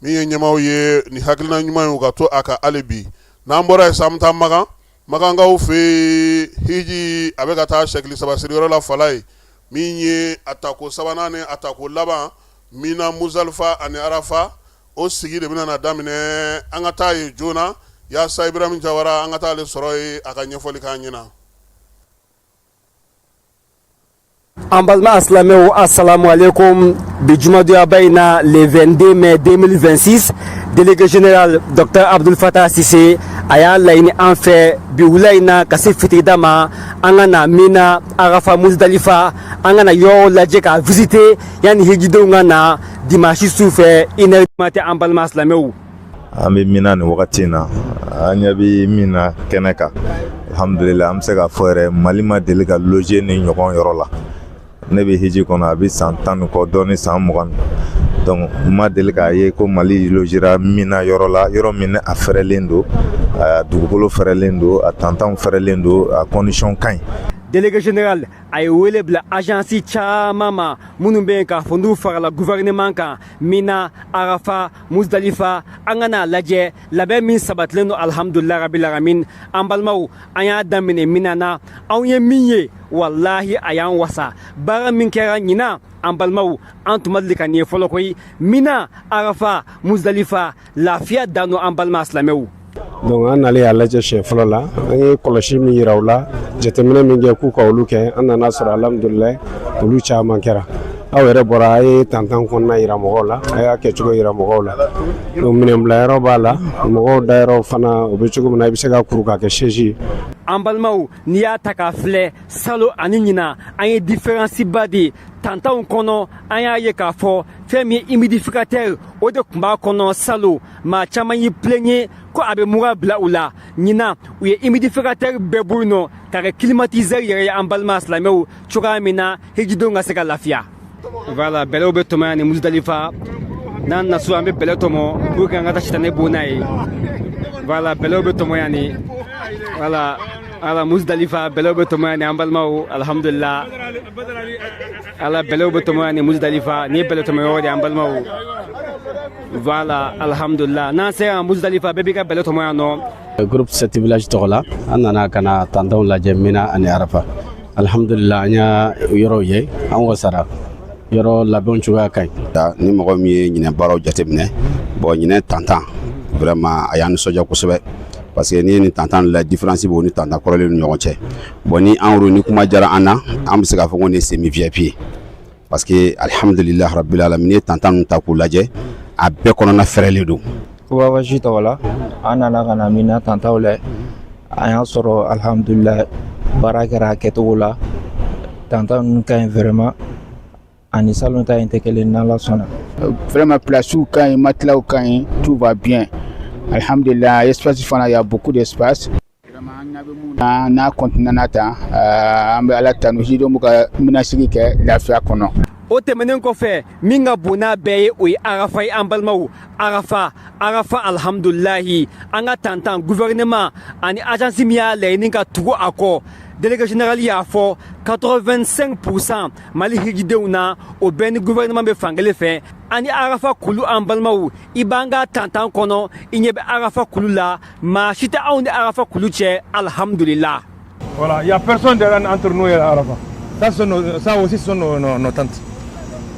min ye ɲɛmaaw ye, nin hakilina ɲuman ye, u ka to a kan hali bi. N'an bɔra yen sa, an bɛ taa Makan. Makankaw fɛ yen, hiji a bɛ ka taa sɛkili saba siriyɔrɔ la Falayi. Min ye a tako sabanan ni a tako laban, Mina, Muzalifa ani Arafa, o sigi de bɛna na daminɛ. An ka taa yen joona yaasa Ibrahim Jawara, an ka taa ale sɔrɔ yen, a ka ɲɛfɔli k'an ɲɛna. An balima silamɛw, assalamu alaikum. Bi jumadonyaba in na, le 22 mai 2026, délégué général docteur Abdul Fattah Sise a y'a laɲini an fɛ bi wula in na ka se fitirida ma, an ka na Mina, Arafa, Muzdalifa, an ka na yɔrɔw lajɛ k'a visiter yanni hijidenw ka na dimanche su fɛ 1h du matin. An balima silamɛw, An bɛ Mina nin wagati in na. An ɲɛ bɛ min na kɛnɛ kan, alhamdulillah, an bɛ se k'a fɔ yɛrɛ, Mali ma deli ka loger ni ɲɔgɔn yɔrɔ la. Ne bɛ hiji kɔnɔ, a bɛ san 10 ni kɔ dɔɔni, san 20, donc n ma deli k'a ye ko Mali logera Mina yɔrɔ la, yɔrɔ min ni a fɛrɛlen don, a dugukolo fɛrɛlen don, a tantanw fɛrɛlen don, a condition ka ɲi. Délégué général a ye wele bila agence caman ma minnu bɛ yen k'a fɔ n'u farala gouvernement kan. Mina, Arafa, Muzdalifa, an ka n'a lajɛ labɛn min sabatilen don. Alhamdulilah rabil alamin. An balimaw, an y'a daminɛ Mina na, anw ye min ye, walahi a y'an wasa. Baara min kɛra ɲinan, an balimaw, an tun ma deli ka nin ye fɔlɔ koyi. Mina, Arafa, Muzdalifa, lafiya dan don, an balima silamɛw. Donc an nalen y'a lajɛ siɲɛ fɔlɔ la, an ye kɔlɔsi min yira u la, jateminɛ min kɛ k'u ka olu kɛ, an nana sɔrɔ alhamdulilayi, olu caman kɛra. Aw yɛrɛ bɔra, a ye tantan kɔnɔna yira mɔgɔw la, a y'a kɛcogo yira mɔgɔw la. Donc minɛnbilayɔrɔ b'a la, mɔgɔw dayɔrɔ fana o bɛ cogo min na, i bɛ se ka kuru k'a kɛ chaise ye. An balimaw, n'i y'a ta k'a filɛ, salon ani ɲina, an ye différence ba de ye tantanw kɔnɔ. An y'a ye k'a fɔ fɛn min ye humidificateur, o de tun b'a kɔnɔ salon, maa caman y'i plaigner ko a bɛ mura bila u la. Ɲinan, u ye humidificateur bɛɛ bɔ yen nɔ k'a kɛ climatiseur yɛrɛ ye, an balima silamɛw, cogoya min na hijidenw ka se ka lafiya. Voilà, bɛlɛw bɛ tɔmɔ yan ni Muzidalifa. N'an na so, an bɛ bɛlɛ tɔmɔ pour que an ka taa sitanɛ bon n'a ye. Voilà, bɛlɛw bɛ tɔmɔ yan ni, voilà, voilà, Muzdalifa, bɛlɛw bɛ tɔmɔ yan ni, an balimaw, alhamdulillah. Ala, bɛlɛw bɛ tɔmɔ yan ni Muzdalifa, ni ye bɛlɛ tɔmɔ yɔrɔ de ye, an balimaw. Voilà, alhamdulillah. N'an sera yan Muzdalifa, bɛɛ b'i ka bɛlɛ tɔmɔ yan nɔ. Groupe Sept Village tɔgɔ la, an nana ka na tantanw lajɛ Mina ani Arafa. Alhamdulillah, an y'a yɔrɔw ye, an wasara, yɔrɔ labɛnw cogoya ka ɲi. Ni mɔgɔ min ye ɲinɛ baaraw jateminɛ, bon, ɲinɛ tantan vraiment a y'an nisɔndiya kosɛbɛ, parce que n'i ye nin tantan la, différence b'o ni tantan kɔrɔlen ni ɲɔgɔn cɛ. Bon, ni an ni kuma diyara an na, an bɛ se k'a fɔ ko nin ye semi VIP ye, parce que alhamdulillah rabbil alamin, n'i ye tantan ninnu ta k'u lajɛ, a bɛɛ kɔnɔna fɛrɛlen don. Voyage tɔgɔ la, an nana ka na Mina tantaw lajɛ. An y'a sɔrɔ, alhamdulillah, baara kɛra a kɛcogo la. Tantan ninnu ka ɲi vraiment, ani salon ta in tɛ kelen, n'Ala sɔnna. Vraiment, place ka ɲi, matelas ka ɲi, tout va bien, alhamdulillah. Espace fana, il y a beaucoup d'espace. N'a n'a continue na tan, an bɛ Ala tanu, hijidenw bɛ ka minasigi kɛ lafiya kɔnɔ. O tɛmɛnen kɔfɛ, min ka bon n'a bɛɛ ye, o ye Arafa ye. An balimaw, Arafa, Arafa, alhamdulilahi, an ka tantan gouvernement ani agence min y'a laɲini ka tugu a kɔ, délégué général y'a fɔ 85 % Mali hijidenw na, o bɛɛ ni gouvernement bɛ fankelen fɛ. Ani Arafa kulu, an balimaw, i b'an ka tantan kɔnɔ, i ɲɛ bɛ Arafa kulu la, maa si tɛ anw ni Arafa kulu cɛ, alhamdulillah. Voilà, il n'y a personne derrière entre nous et Arafat. Ça, ça aussi, ce sont nos tentes.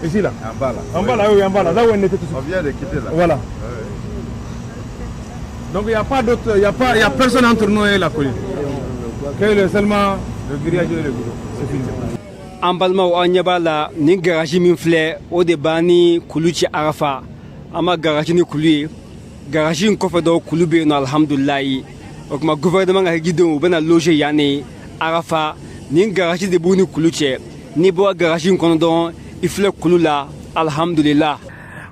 Ici, là. En bas, là. En bas, là, oui, en bas, là. Là où on était tous. On vient de quitter, là. Voilà. Donc, il n'y a pas d'autre, il n'y a pas, il y a personne entre nous et la colline. Que le, seulement le grillage et le goudron. C'est fini. An balimaw, an ɲɛ b'a la, nin garage min filɛ, o de b'an ni kulu ci Arafa. An ma garage ni kulu ye, garage in kɔfɛ dɔw kulu bɛ yen nɔ, alhamdulilayi. O tuma gouvernement ka hijidenw, u bɛna loger yan ne Arafa. Nin garage de b'u ni kulu cɛ. N'i bɔra garage in kɔnɔ dɔrɔn, i filɛ kulu la, alhamdulillah.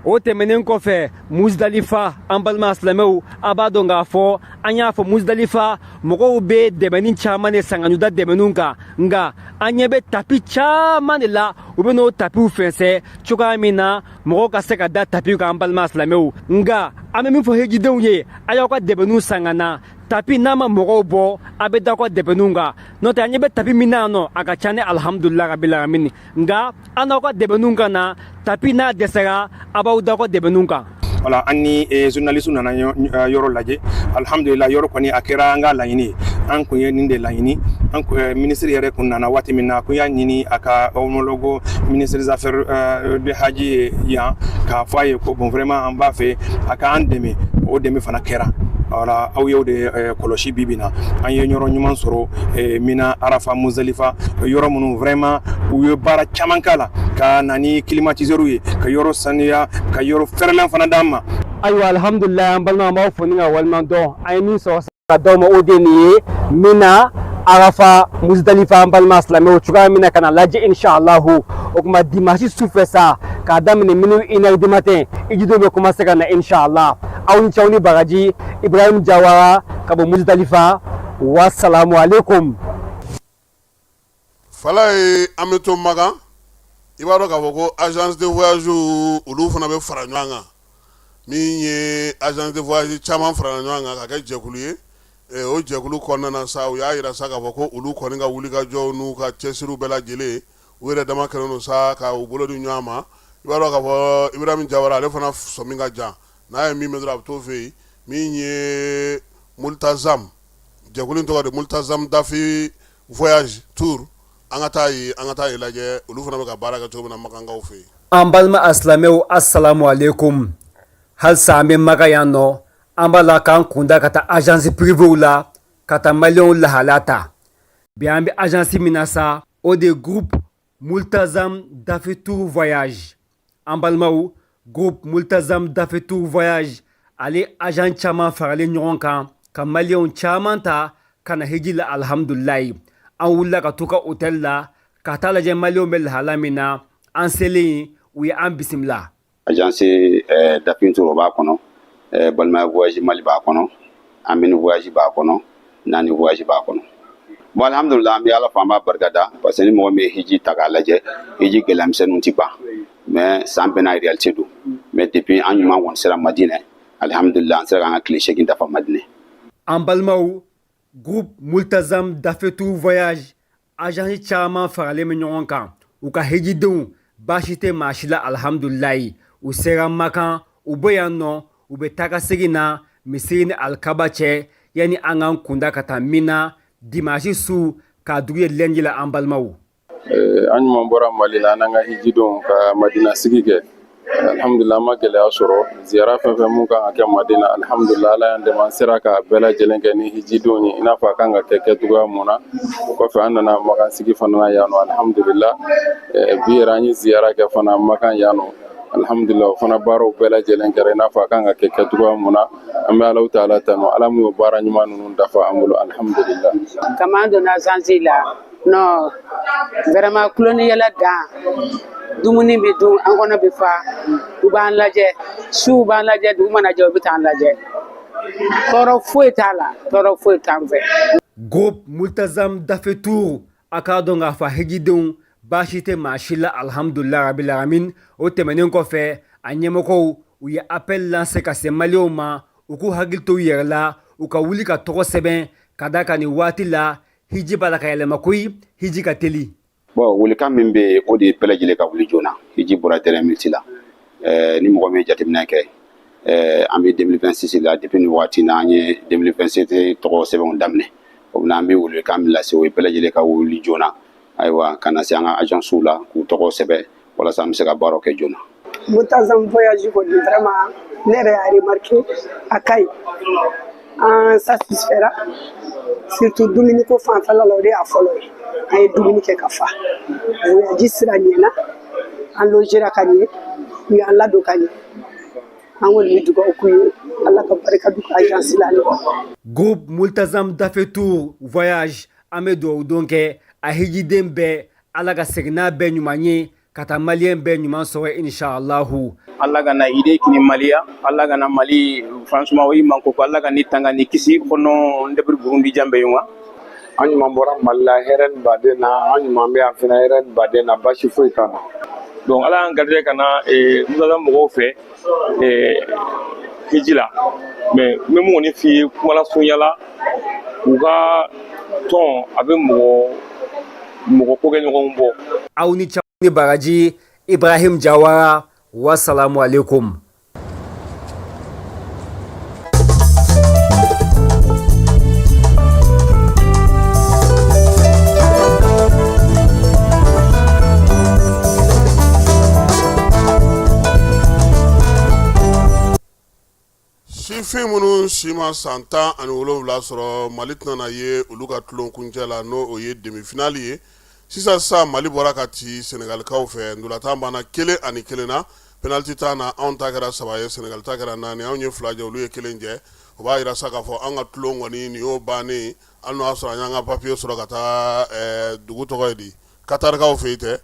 O tɛmɛnen kɔfɛ, Muzdalifa, an balima silamɛw, a b'a dɔn k'a fɔ an y'a fɔ Muzdalifa, mɔgɔw bɛ dɛmɛni caman de sangaɲuda dɛmɛniw kan, nka an ɲɛ bɛ tapis caman de la. U bɛ n'o tapiw fɛnsɛ cogoya min na mɔgɔw ka se ka da tapiw kan, an balima silamɛw. Nka an bɛ min fɔ hijidenw ye, a y'aw ka dɛmɛniw san ka na. Tapis n'a ma mɔgɔw bɔ, a bɛ da aw ka dɛmɛniw kan. N'o tɛ, an ɲɛ bɛ tapis min na yan nɔ, a ka ca ni alhamdulilah rabil alamin. Nka an n'aw ka dɛmɛniw ka na, tapis n'a dɛsɛra, a b'aw da aw ka dɛmɛniw kan. Voilà, an ni journaliste nana yɔrɔ lajɛ. Alhamdulillah, yɔrɔ kɔni a kɛra an ka laɲini ye. An kun ye nin de laɲini. An ministre yɛrɛ kun nana waati min na, a kun y'a ɲini a ka homologue ministre des affaires de haji ye yan, k'a fɔ a ye ko bon, vraiment, an b'a fɛ a k'an dɛmɛ. O dɛmɛ fana kɛra. Voilà, aw y'o de kɔlɔsi. Bi bi na, an ye yɔrɔ ɲuman sɔrɔ Mina, Arafa, Muzalifa, yɔrɔ minnu vraiment u ye baara caman k'a la, ka na ni climatiseur ye, ka yɔrɔ saniya, ka yɔrɔ fɛrɛlen fana d'an ma. Ayiwa, alhamdulilayi, an balima, an b'aw fo ni ka waleɲuman dɔn. An ye min sɔrɔ ka d'aw ma, o de ye nin ye, Mina, Arafa, Muzdalifa. An balima silamɛw, cogoya min na ka na lajɛ inshallahu. O tuma dimanche su fɛ sa, k'a daminɛ minuit, 1 heure du matin, ijidenw bɛ commencer ka na inshallah. Aw ni cɛw ni bagaji, Ibrahim Jawara ka bɔ Muzdalifa. Wasalamu alaikum. Fala ye, an bɛ to Makan. I b'a dɔn k'a fɔ ko agence de voyage, olu fana bɛ fara ɲɔgɔn kan. Min ye agence de voyage caman fara ɲɔgɔn kan ka kɛ jɛkulu ye, o jɛkulu kɔnɔna na sa, u y'a yira sa k'a fɔ ko olu kɔni ka wulikajɔw n'u ka cɛsiriw bɛɛ lajɛlen, u yɛrɛ dama kɛlen don sa ka u bolo di ɲɔgɔn ma. I b'a dɔn k'a fɔ Ibrahim Jawara, ale fana sɔmi ka jan, n'a ye min mɛn dɔrɔn, a bɛ t'o fɛ yen. Min ye Multazam, jɛkulu in tɔgɔ de Multazam Dafi Voyage Tour. An ka taa yen, an ka taa yen lajɛ, olu fana bɛ ka baara kɛ cogo min na Makankaw fɛ yen. An balima asilamɛw, assalamu alaikum. Halisa an bɛ Maka yan nɔ. An b'a la k'an kunda ka taa agence privéw la, ka taa maliyɛnw lahalaya ta. Bi, an bɛ agence min na sa, o de ye groupe Multazam Dafi Tour Voyage. An balimaw, groupe Multazam Dafi Tour Voyage, ale agent caman faralen ɲɔgɔn kan ka maliyɛnw caman ta ka na hiji la. Alhamdulilayi, an wulila ka t'u ka hôtel la ka taa lajɛ maliyɛnw bɛ lahala min na. An selen, u ye an bisimila. Agence Dafin Tour b'a kɔnɔ, Balimaya Voyage Mali b'a kɔnɔ, Amini Voyage b'a kɔnɔ, Nani Voyage b'a kɔnɔ. Bon, alhamdulillah, an bɛ Ala fo, an b'a barika da, parce que ni mɔgɔ min ye hiji ta k'a lajɛ, hiji gɛlɛyamisɛnninw ti ban, mais san bɛɛ n'a réalité don. Mais depuis an ɲuman kɔni sera Madinɛ, alhamdulillah, an sera k'an ka tile 8 dafa Madinɛ. An balimaw, groupe Multazam Dafetu Voyage, agence caman faralen bɛ ɲɔgɔn kan. U ka hijidenw, baasi tɛ maa si la, alhamdulilayi. U sera Makan. U bɔ yan nɔ, u bɛ taa ka segin na misiri ni alikaba cɛ, yanni an k'an kunda ka taa Mina dimanche su k'a dugu ye lundi la, an balimaw. An ɲuman bɔra Mali la, an n'an ka hijidenw ka Madina sigi kɛ. Alhamdulillah, an ma gɛlɛya sɔrɔ. Ziyara fɛn fɛn mun kan ka kɛ Madina, alhamdulillah, Ala y'an dɛmɛ, an sera ka bɛɛ lajɛlen kɛ ni hijidenw ye i n'a fɔ a kan ka kɛ kɛcogoya mun na. O kɔfɛ, an nana Makan sigi fana na yan nɔ, alhamdulillah. Bi yɛrɛ, an ye ziyara kɛ fana Makan yan nɔ, alhamdulillah. O fana baaraw bɛɛ lajɛlen kɛra i n'a fɔ a kan ka kɛ kɛcogoya mun na. An bɛ Alahu taala tanu, Ala mun y'o baara ɲuman ninnu dafa an bolo, alhamdulillah. Kama an donna agence la, non, vraiment, tulon ni yɛlɛ dan. Dumuni bɛ dun, an kɔnɔ bɛ fa. U b'an lajɛ su, u b'an lajɛ dugu mana jɛ, u bɛ t'an lajɛ. Tɔɔrɔ foyi t'a la, tɔɔrɔ foyi t'an fɛ. Groupe Multazam Dafe Tour, a k'a dɔn k'a fɔ hijidenw baasi tɛ maa si la, alhamdulilayi rabil alamin. O tɛmɛnen kɔfɛ, a ɲɛmɔgɔw u ye appel lancé ka se maliyɛnw ma, u k'u hakili to u yɛrɛ la, u ka wuli ka tɔgɔ sɛbɛn ka da kan nin waati la hiji b'a la ka yɛlɛma koyi, hiji ka teli. Bon, welekan min bɛ yen, o de ye bɛɛ lajɛlen ka wuli joona. Hiji bɔra dernière minute la. Ni mɔgɔ min ye jateminɛ kɛ, an bɛ 2026 la. Depuis nin waati na, an ye 2027 tɔgɔ sɛbɛnw daminɛ. O bɛna, an bɛ welekan min lase, o ye bɛɛ lajɛlen ka wuli joona, ayiwa, ka na se an ka agences la k'u tɔgɔ sɛbɛn walasa an bɛ se ka baaraw kɛ joona. Multazam voyage kɔni, vraiment, ne yɛrɛ y'a remarqué, a ka ɲi, an satisfait, surtout dumuni ko fanfɛla la. O de y'a fɔlɔ ye, an ye dumuni kɛ ka fa. Voyage sira ɲɛna, an logera ka ɲɛ, u y'an ladon ka ɲɛ. An kɔni bɛ dugawu k'u ye, Ala ka barika d'u ka agence la. Groupe Multazam Dafe Tour voyage, an bɛ dugawu don kɛ a hijiden bɛɛ, Ala ka segin n'a bɛɛ ɲuman ye ka taa maliyɛn bɛɛ ɲuman sɔrɔ, inshallahu. Ala kana ide kini Maliya, Ala kana Mali, franchement, o manko ko Ala ka ni tanga ni kisi kono ndebir Burundi jambe yunga. An ɲuman bɔra Mali la hɛrɛ ni baden na, an ɲuman bɛ yan fana hɛrɛ ni baden na, basi foyi t'an na. Donc Ala y'an garijɛgɛ ka na Multazam mɔgɔw fɛ hiji la. Mais n bɛ mun kɔni f'i ye kuma lasurunya la, u ka tɔn a bɛ mɔgɔ mɔgɔ ko kɛ ɲɔgɔn bɔ. Aw ni ce ni baraji. Ibrahim Jawara, wasalamu alaikum. Sifin minnu si ma san 17 sɔrɔ, Mali tɛna ye olu ka tulon kuncɛ la, n'o o ye demi-finale ye. Sisan sisan, Mali bɔra ka ci Senegalikaw fɛ. Ntolatan banna 1-1 na penalty tan na. Anw ta kɛra 3 ye, Senegal ta kɛra 4. Anw ye 2 jɛ, olu ye 1 jɛ. O b'a jira sa k'a fɔ an ka tulon kɔni, nin y'o bannen. Hali n'o y'a sɔrɔ an y'an ka papier sɔrɔ ka taa dugu tɔgɔ ye di, Katarikaw fɛ yen tɛ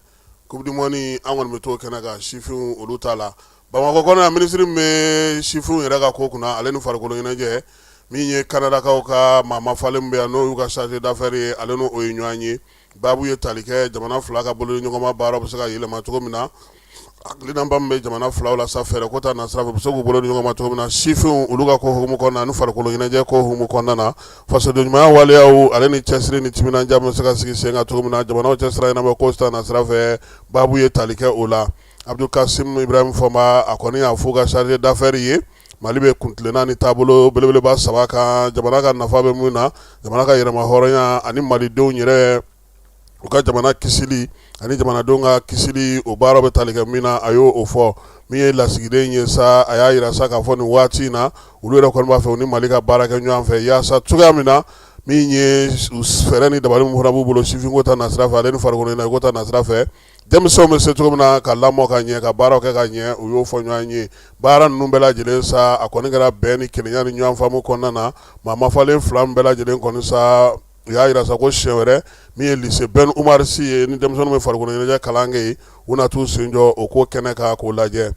Coupe du monde, an kɔni bɛ t'o kɛnɛ kan sifinw olu ta la. Bamakɔ kɔnɔ yan, minisiri min bɛ sifinw yɛrɛ ka ko kunna, ale ni farikolo ɲɛnajɛ, min ye Kanadakaw ka maa mafalen bɛ yan, n'o y'u ka chargé d'affaires ye, ale n'o ye ɲɔgɔn ye. Baabu ye tali kɛ jamana fila ka bolodiɲɔgɔnma baara bɛ se ka yɛlɛma cogo min na, hakilinaba min bɛ jamana filaw la sa, fɛɛrɛ ko ta nasira fɛ, u bɛ se k'u bolo di ɲɔgɔn ma cogo min na sifinw olu ka ko hukumu kɔnɔna ni farikolo ɲɛnajɛ ko hukumu kɔnɔna na, fasoden ɲumanya waleyaw ale ni cɛsiri ni timinandiya bɛ se ka sigi sen kan cogo min na jamanaw cɛ sira ɲɛnabɔ ko ta nasira fɛ. Baabu ye tali kɛ o la. Abdul Kasim Ibrahim Fɔnba, a kɔni y'a fɔ ka chargé d'affaires ye, Mali bɛ kuntilenna ni taabolo belebeleba saba kan, jamana ka nafa bɛ mun na, jamana ka yɛrɛma hɔrɔnya ani malidenw yɛrɛ u ka jamana kisili ani jamanadenw ka kisili, o baara bɛ tali kɛ min na, a y'o o fɔ. Min ye lasigiden ye sa, a y'a jira sa k'a fɔ nin waati in na, olu yɛrɛ kɔni b'a fɛ u ni Mali ka baara kɛ ɲɔgɔn fɛ yaasa cogoya min na, min ye fɛɛrɛ ni dabali min fana b'u bolo sifinko ta nasira fɛ, ale ni farikolo ɲɛnajɛ ko ta nasira fɛ, denmisɛnw bɛ se cogo min na ka lamɔ ka ɲɛ, ka baaraw kɛ ka ɲɛ, u y'o fɔ ɲɔgɔn ye. Baara ninnu bɛɛ lajɛlen sa, a kɔni kɛra bɛn ni kelenya ni ɲɔgɔn faamu kɔnɔna na. Maa mafalen fila min bɛɛ lajɛlen kɔni sa, u y'a jira sa ko siɲɛ wɛrɛ, min ye lycée Ben Oumar Sy ye, ni denmisɛnninw bɛ farikolo ɲɛnajɛ kalan kɛ yen, u na t'u sen jɔ o ko kɛnɛ kan k'o lajɛ.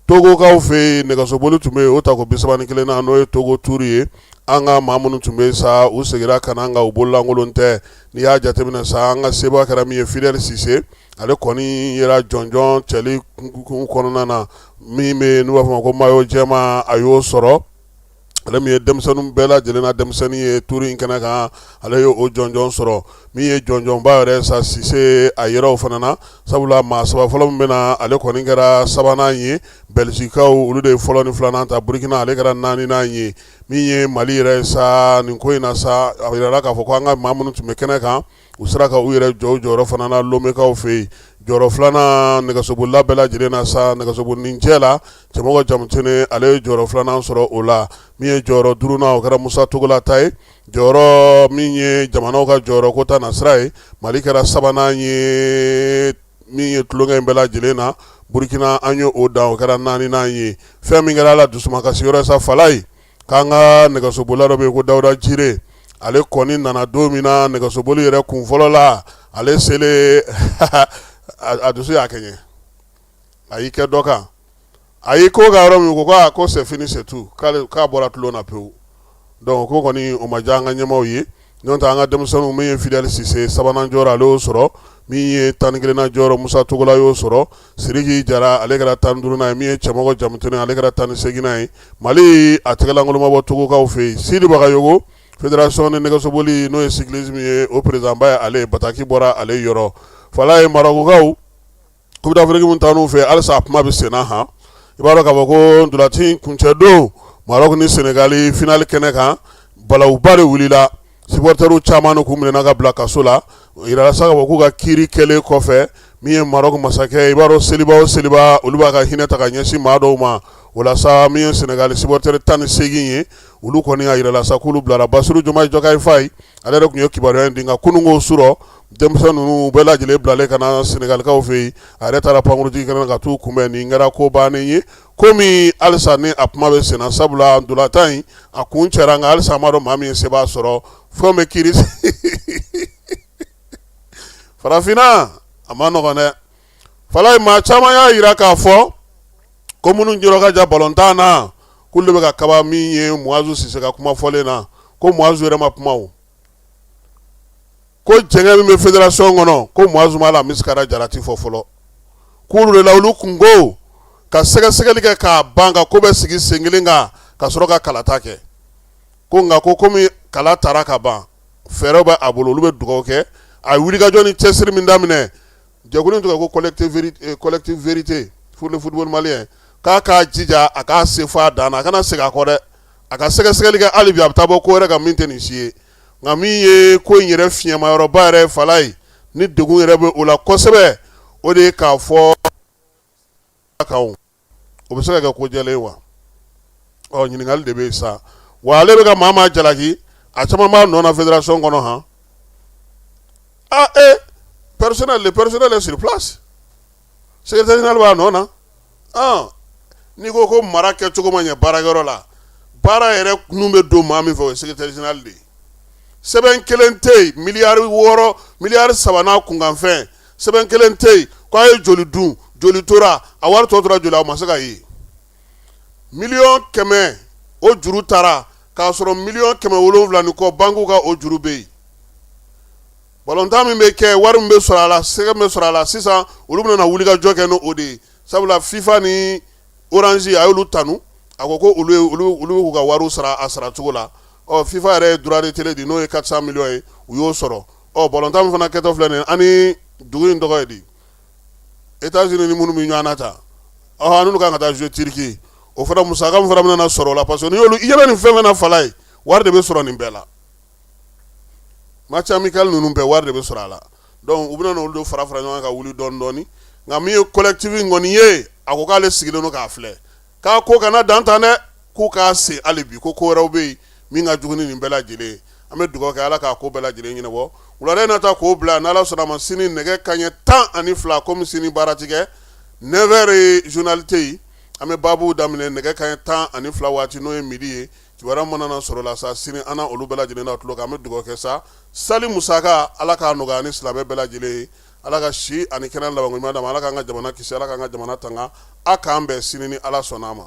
Togokaw fɛ yen, nɛgɛsoboli tun bɛ yen, o tako 31 na, n'o ye Togo Tour ye. An ka maa minnu tun bɛ yen sa, u seginna ka na, nka u bololankolon tɛ. N'i y'a jateminɛ sa, an ka sebaa kɛra min ye, Fidèle Sise, ale kɔni yera jɔnjɔn cɛli kɔnɔna na. Min bɛ n'u b'a fɔ ma ko maillot jɛma, a y'o sɔrɔ. Ale min ye denmisɛnnin bɛɛ lajɛlen na denmisɛnnin ye tour in kɛnɛ kan, ale ye o jɔnjɔn sɔrɔ. Min ye jɔnjɔnba yɛrɛ sa, Sise, a yɛrɛ o fana na, sabula maa saba fɔlɔ min bɛ na, ale kɔni kɛra sabanan ye. Bɛlizikaw, olu de ye fɔlɔ ni filanan ta. Burukina, ale kɛra naaninan ye. Min ye Mali yɛrɛ sa nin ko in na sa, a jirala k'a fɔ ko an ka maa minnu tun bɛ kɛnɛ kan, u sera ka u yɛrɛ jɔ u jɔyɔrɔ fana na Lomekaw fɛ yen. Jɔyɔrɔ filanan nɛgɛsobolila bɛɛ lajɛlen na sa, nɛgɛsoboli cɛ la, Cɛmɔgɔ Jamutene, ale ye jɔyɔrɔ filanan sɔrɔ o la. Min ye jɔyɔrɔ duurunan, o kɛra Musa Togola ta ye. Jɔyɔrɔ min ye jamanaw ka jɔyɔrɔ ko ta nasira ye, Mali kɛra sabanan ye. Min ye tulonkɛ in bɛɛ lajɛlen na, Burukina, an ye o dan, o kɛra naaninan ye. Fɛn min kɛra ala dusumakasi yɔrɔ sa, Falayi, k'an ka nɛgɛsobolila dɔ bɛ yen ko Dawuda Jire, ale kɔni nana don min na nɛgɛsoboli yɛrɛ kun fɔlɔ la, ale selen, a dusu y'a kɛɲɛ, a y'i kɛ dɔ kan, a y'i ko ka yɔrɔ min ko ko ko c'est fini, c'est tout, k'a bɔra tulon na pewu. Donc ko kɔni o ma diya an ka ɲɛmaaw ye. N'o tɛ, an ka denmisɛnninw, min ye Fidèle Sise, sabanan jɔyɔrɔ, ale y'o sɔrɔ. Min ye 11nan jɔyɔrɔ, Musa Togola y'o sɔrɔ. Siriki Jara, ale kɛra 15nan ye. Min ye Cɛmɔgɔ Jamutene, ale kɛra 18nan ye. Mali a tɛgɛlankolon ma bɔ Togokaw fɛ yen. Sidi Bagayogo, fédération ni nɛgɛsoboli, n'o ye cyclisme ye, o président ba ye, ale bataki bɔra ale yɔrɔ. Falaye, Marɔkukaw, Coupe d'Afrique min taa n'u fɛ, halisa a kuma bɛ senna han. I b'a dɔn k'a fɔ ko ntolaci kuncɛ don, Maroc ni Sénégal finale kɛnɛ kan, balawuba de wulila. Supporters caman k'u minɛna ka bila kaso la. O yirala sa k'a fɔ k'u ka kiiri kɛlen kɔfɛ, min ye Maroc masakɛ, i b'a dɔn seliba o seliba, olu b'a ka hinɛ ta ka ɲɛsin maa dɔw ma. O la sa, min ye Sénégal supporter 18 ye, olu kɔni a yirala sa k'olu bilara. Bassirou Diomaye Diakhar Faye, ale yɛrɛ tun ye kibaruya in di, nka kununko su rɔ, denmisɛn ninnu bɛɛ lajɛlen bilalen ka na Senegalikaw fɛ yen, a yɛrɛ taara pankurunjigin kɛnɛ ka t'u kunbɛn. Nin kɛra ko bannen ye, komi halisa ni a kuma bɛ senna, sabula ntolatan in a kuncɛra, nka halisa an m'a dɔn maa min ye sebaa sɔrɔ. Fɛn bɛ kiiri farafinna, a ma nɔgɔn dɛ. Falaye, maa caman y'a jira k'a fɔ ko minnu jɔrɔ ka ja balontan na, k'olu de bɛ ka kaba. Min ye Muazu Sise ka kuma fɔlen na, ko Muazu yɛrɛ ma kuma o ko jɛngɛ min bɛ fédération kɔnɔ, ko Muazu ma la misikara jarati fɔ fɔlɔ, k'olu de la olu kun ko ka sɛgɛsɛgɛli kɛ k'a ban, ka ko bɛ sigi sen kelen kan, ka sɔrɔ ka kalata kɛ. Ko nka ko komi kala taara ka ban, fɛɛrɛw bɛ a bolo, olu bɛ dugawu kɛ a ye wulikajɔ ni cɛsiri min daminɛ jɛkulu in tɔgɔ ko collectif vérité pour le football malien, k'a k'a jija a k'a se fɔ a dan na, a kana segin a kɔ dɛ, a ka sɛgɛsɛgɛli kɛ hali bi, a bɛ taa bɔ ko wɛrɛ kan min tɛ nin si ye. Nka min ye ko in yɛrɛ fiɲɛmayɔrɔba yɛrɛ, Falaye, ni degun yɛrɛ bɛ o la kosɛbɛ, o de ye k'a fɔ kan o bɛ se ka kɛ ko jɛlen wa? Ɔ, ɲininkali de bɛ yen sa. Wa ale bɛ ka maa maa jalaki, a caman b'a nɔ na fédération kɔnɔ han. Ah, eh, personnel, le personnel est sur place, secrétaire général b'a nɔ na. Ah, n'i ko ko mara kɛcogo ma ɲɛ baarakɛyɔrɔ la, baara yɛrɛ nun bɛ don maa min fɛ, o ye secrétaire général de ye. Sɛbɛn kelen tɛ yen, miliyari 6, miliyari 3 n'a kunkanfɛn, sɛbɛn kelen tɛ yen ko a ye joli dun, joli tora, a wari tɔ tora joli, a ma se ka ye. Miliyɔn 100, o juru taara k'a sɔrɔ miliyɔn 700 ni kɔ, bankiw ka o juru bɛ yen. Balontan min bɛ kɛ, wari min bɛ sɔrɔ a la, sɛgɛ min bɛ sɔrɔ a la sisan, olu bɛna na wulikajɔ kɛ n'o de ye, sabula FIFA ni Orange, a y'olu tanu, a ko ko olu olu b'u ka wariw sara a sara cogo la. Ɔ, FIFA yɛrɛ ye droit de télé di, n'o ye 400 millions ye, u y'o sɔrɔ. Ɔ, balontan min fana kɛtɔ filɛ nin ye, ani dugu in tɔgɔ ye di, États-Unis ni minnu bɛ ɲɔgɔn na ta, ɔ, n'olu kan ka taa jouer Turquie, o fana musaka min fana bɛna na sɔrɔ o la, parce que n'i y'olu, i ɲɛ bɛ nin fɛn fɛn na, Falaye, wari de bɛ sɔrɔ nin bɛɛ la. Match amical ninnu bɛɛ, wari de bɛ sɔrɔ a la. Donc u bɛna olu de fara fara ɲɔgɔn kan ka wuli dɔɔni dɔɔni. Nka min ye collectif in kɔni ye, a ko k'ale sigilen don k'a filɛ, k'a ko kana dan tan dɛ, k'u k'a sen hali bi, ko ko wɛrɛw bɛ yen min ka jugu ni nin bɛɛ lajɛlen ye. An bɛ dugawu kɛ, Ala k'a ko bɛɛ lajɛlen ɲɛnabɔ. Wulada in na ta k'o bila, n'Ala sɔnna a ma, sini nɛgɛ kanɲɛ 12, komi sini baara ti kɛ, 9 heures journal tɛ yen, an bɛ baabu daminɛ nɛgɛ kanɲɛ 12 waati, n'o ye midi ye. Kibaruya mana na sɔrɔ la sa sini, an na olu bɛɛ lajɛlen na tulo kan. An bɛ dugawu kɛ sa, sali musaka, Ala k'a nɔgɔya ni silamɛ bɛɛ lajɛlen ye. Ala ka si ani kɛnɛya labanko ɲuman d'an ma. Ala k'an ka jamana kisi, Ala k'an ka jamana tanga. A k'an bɛn sini ni Ala sɔnna a ma.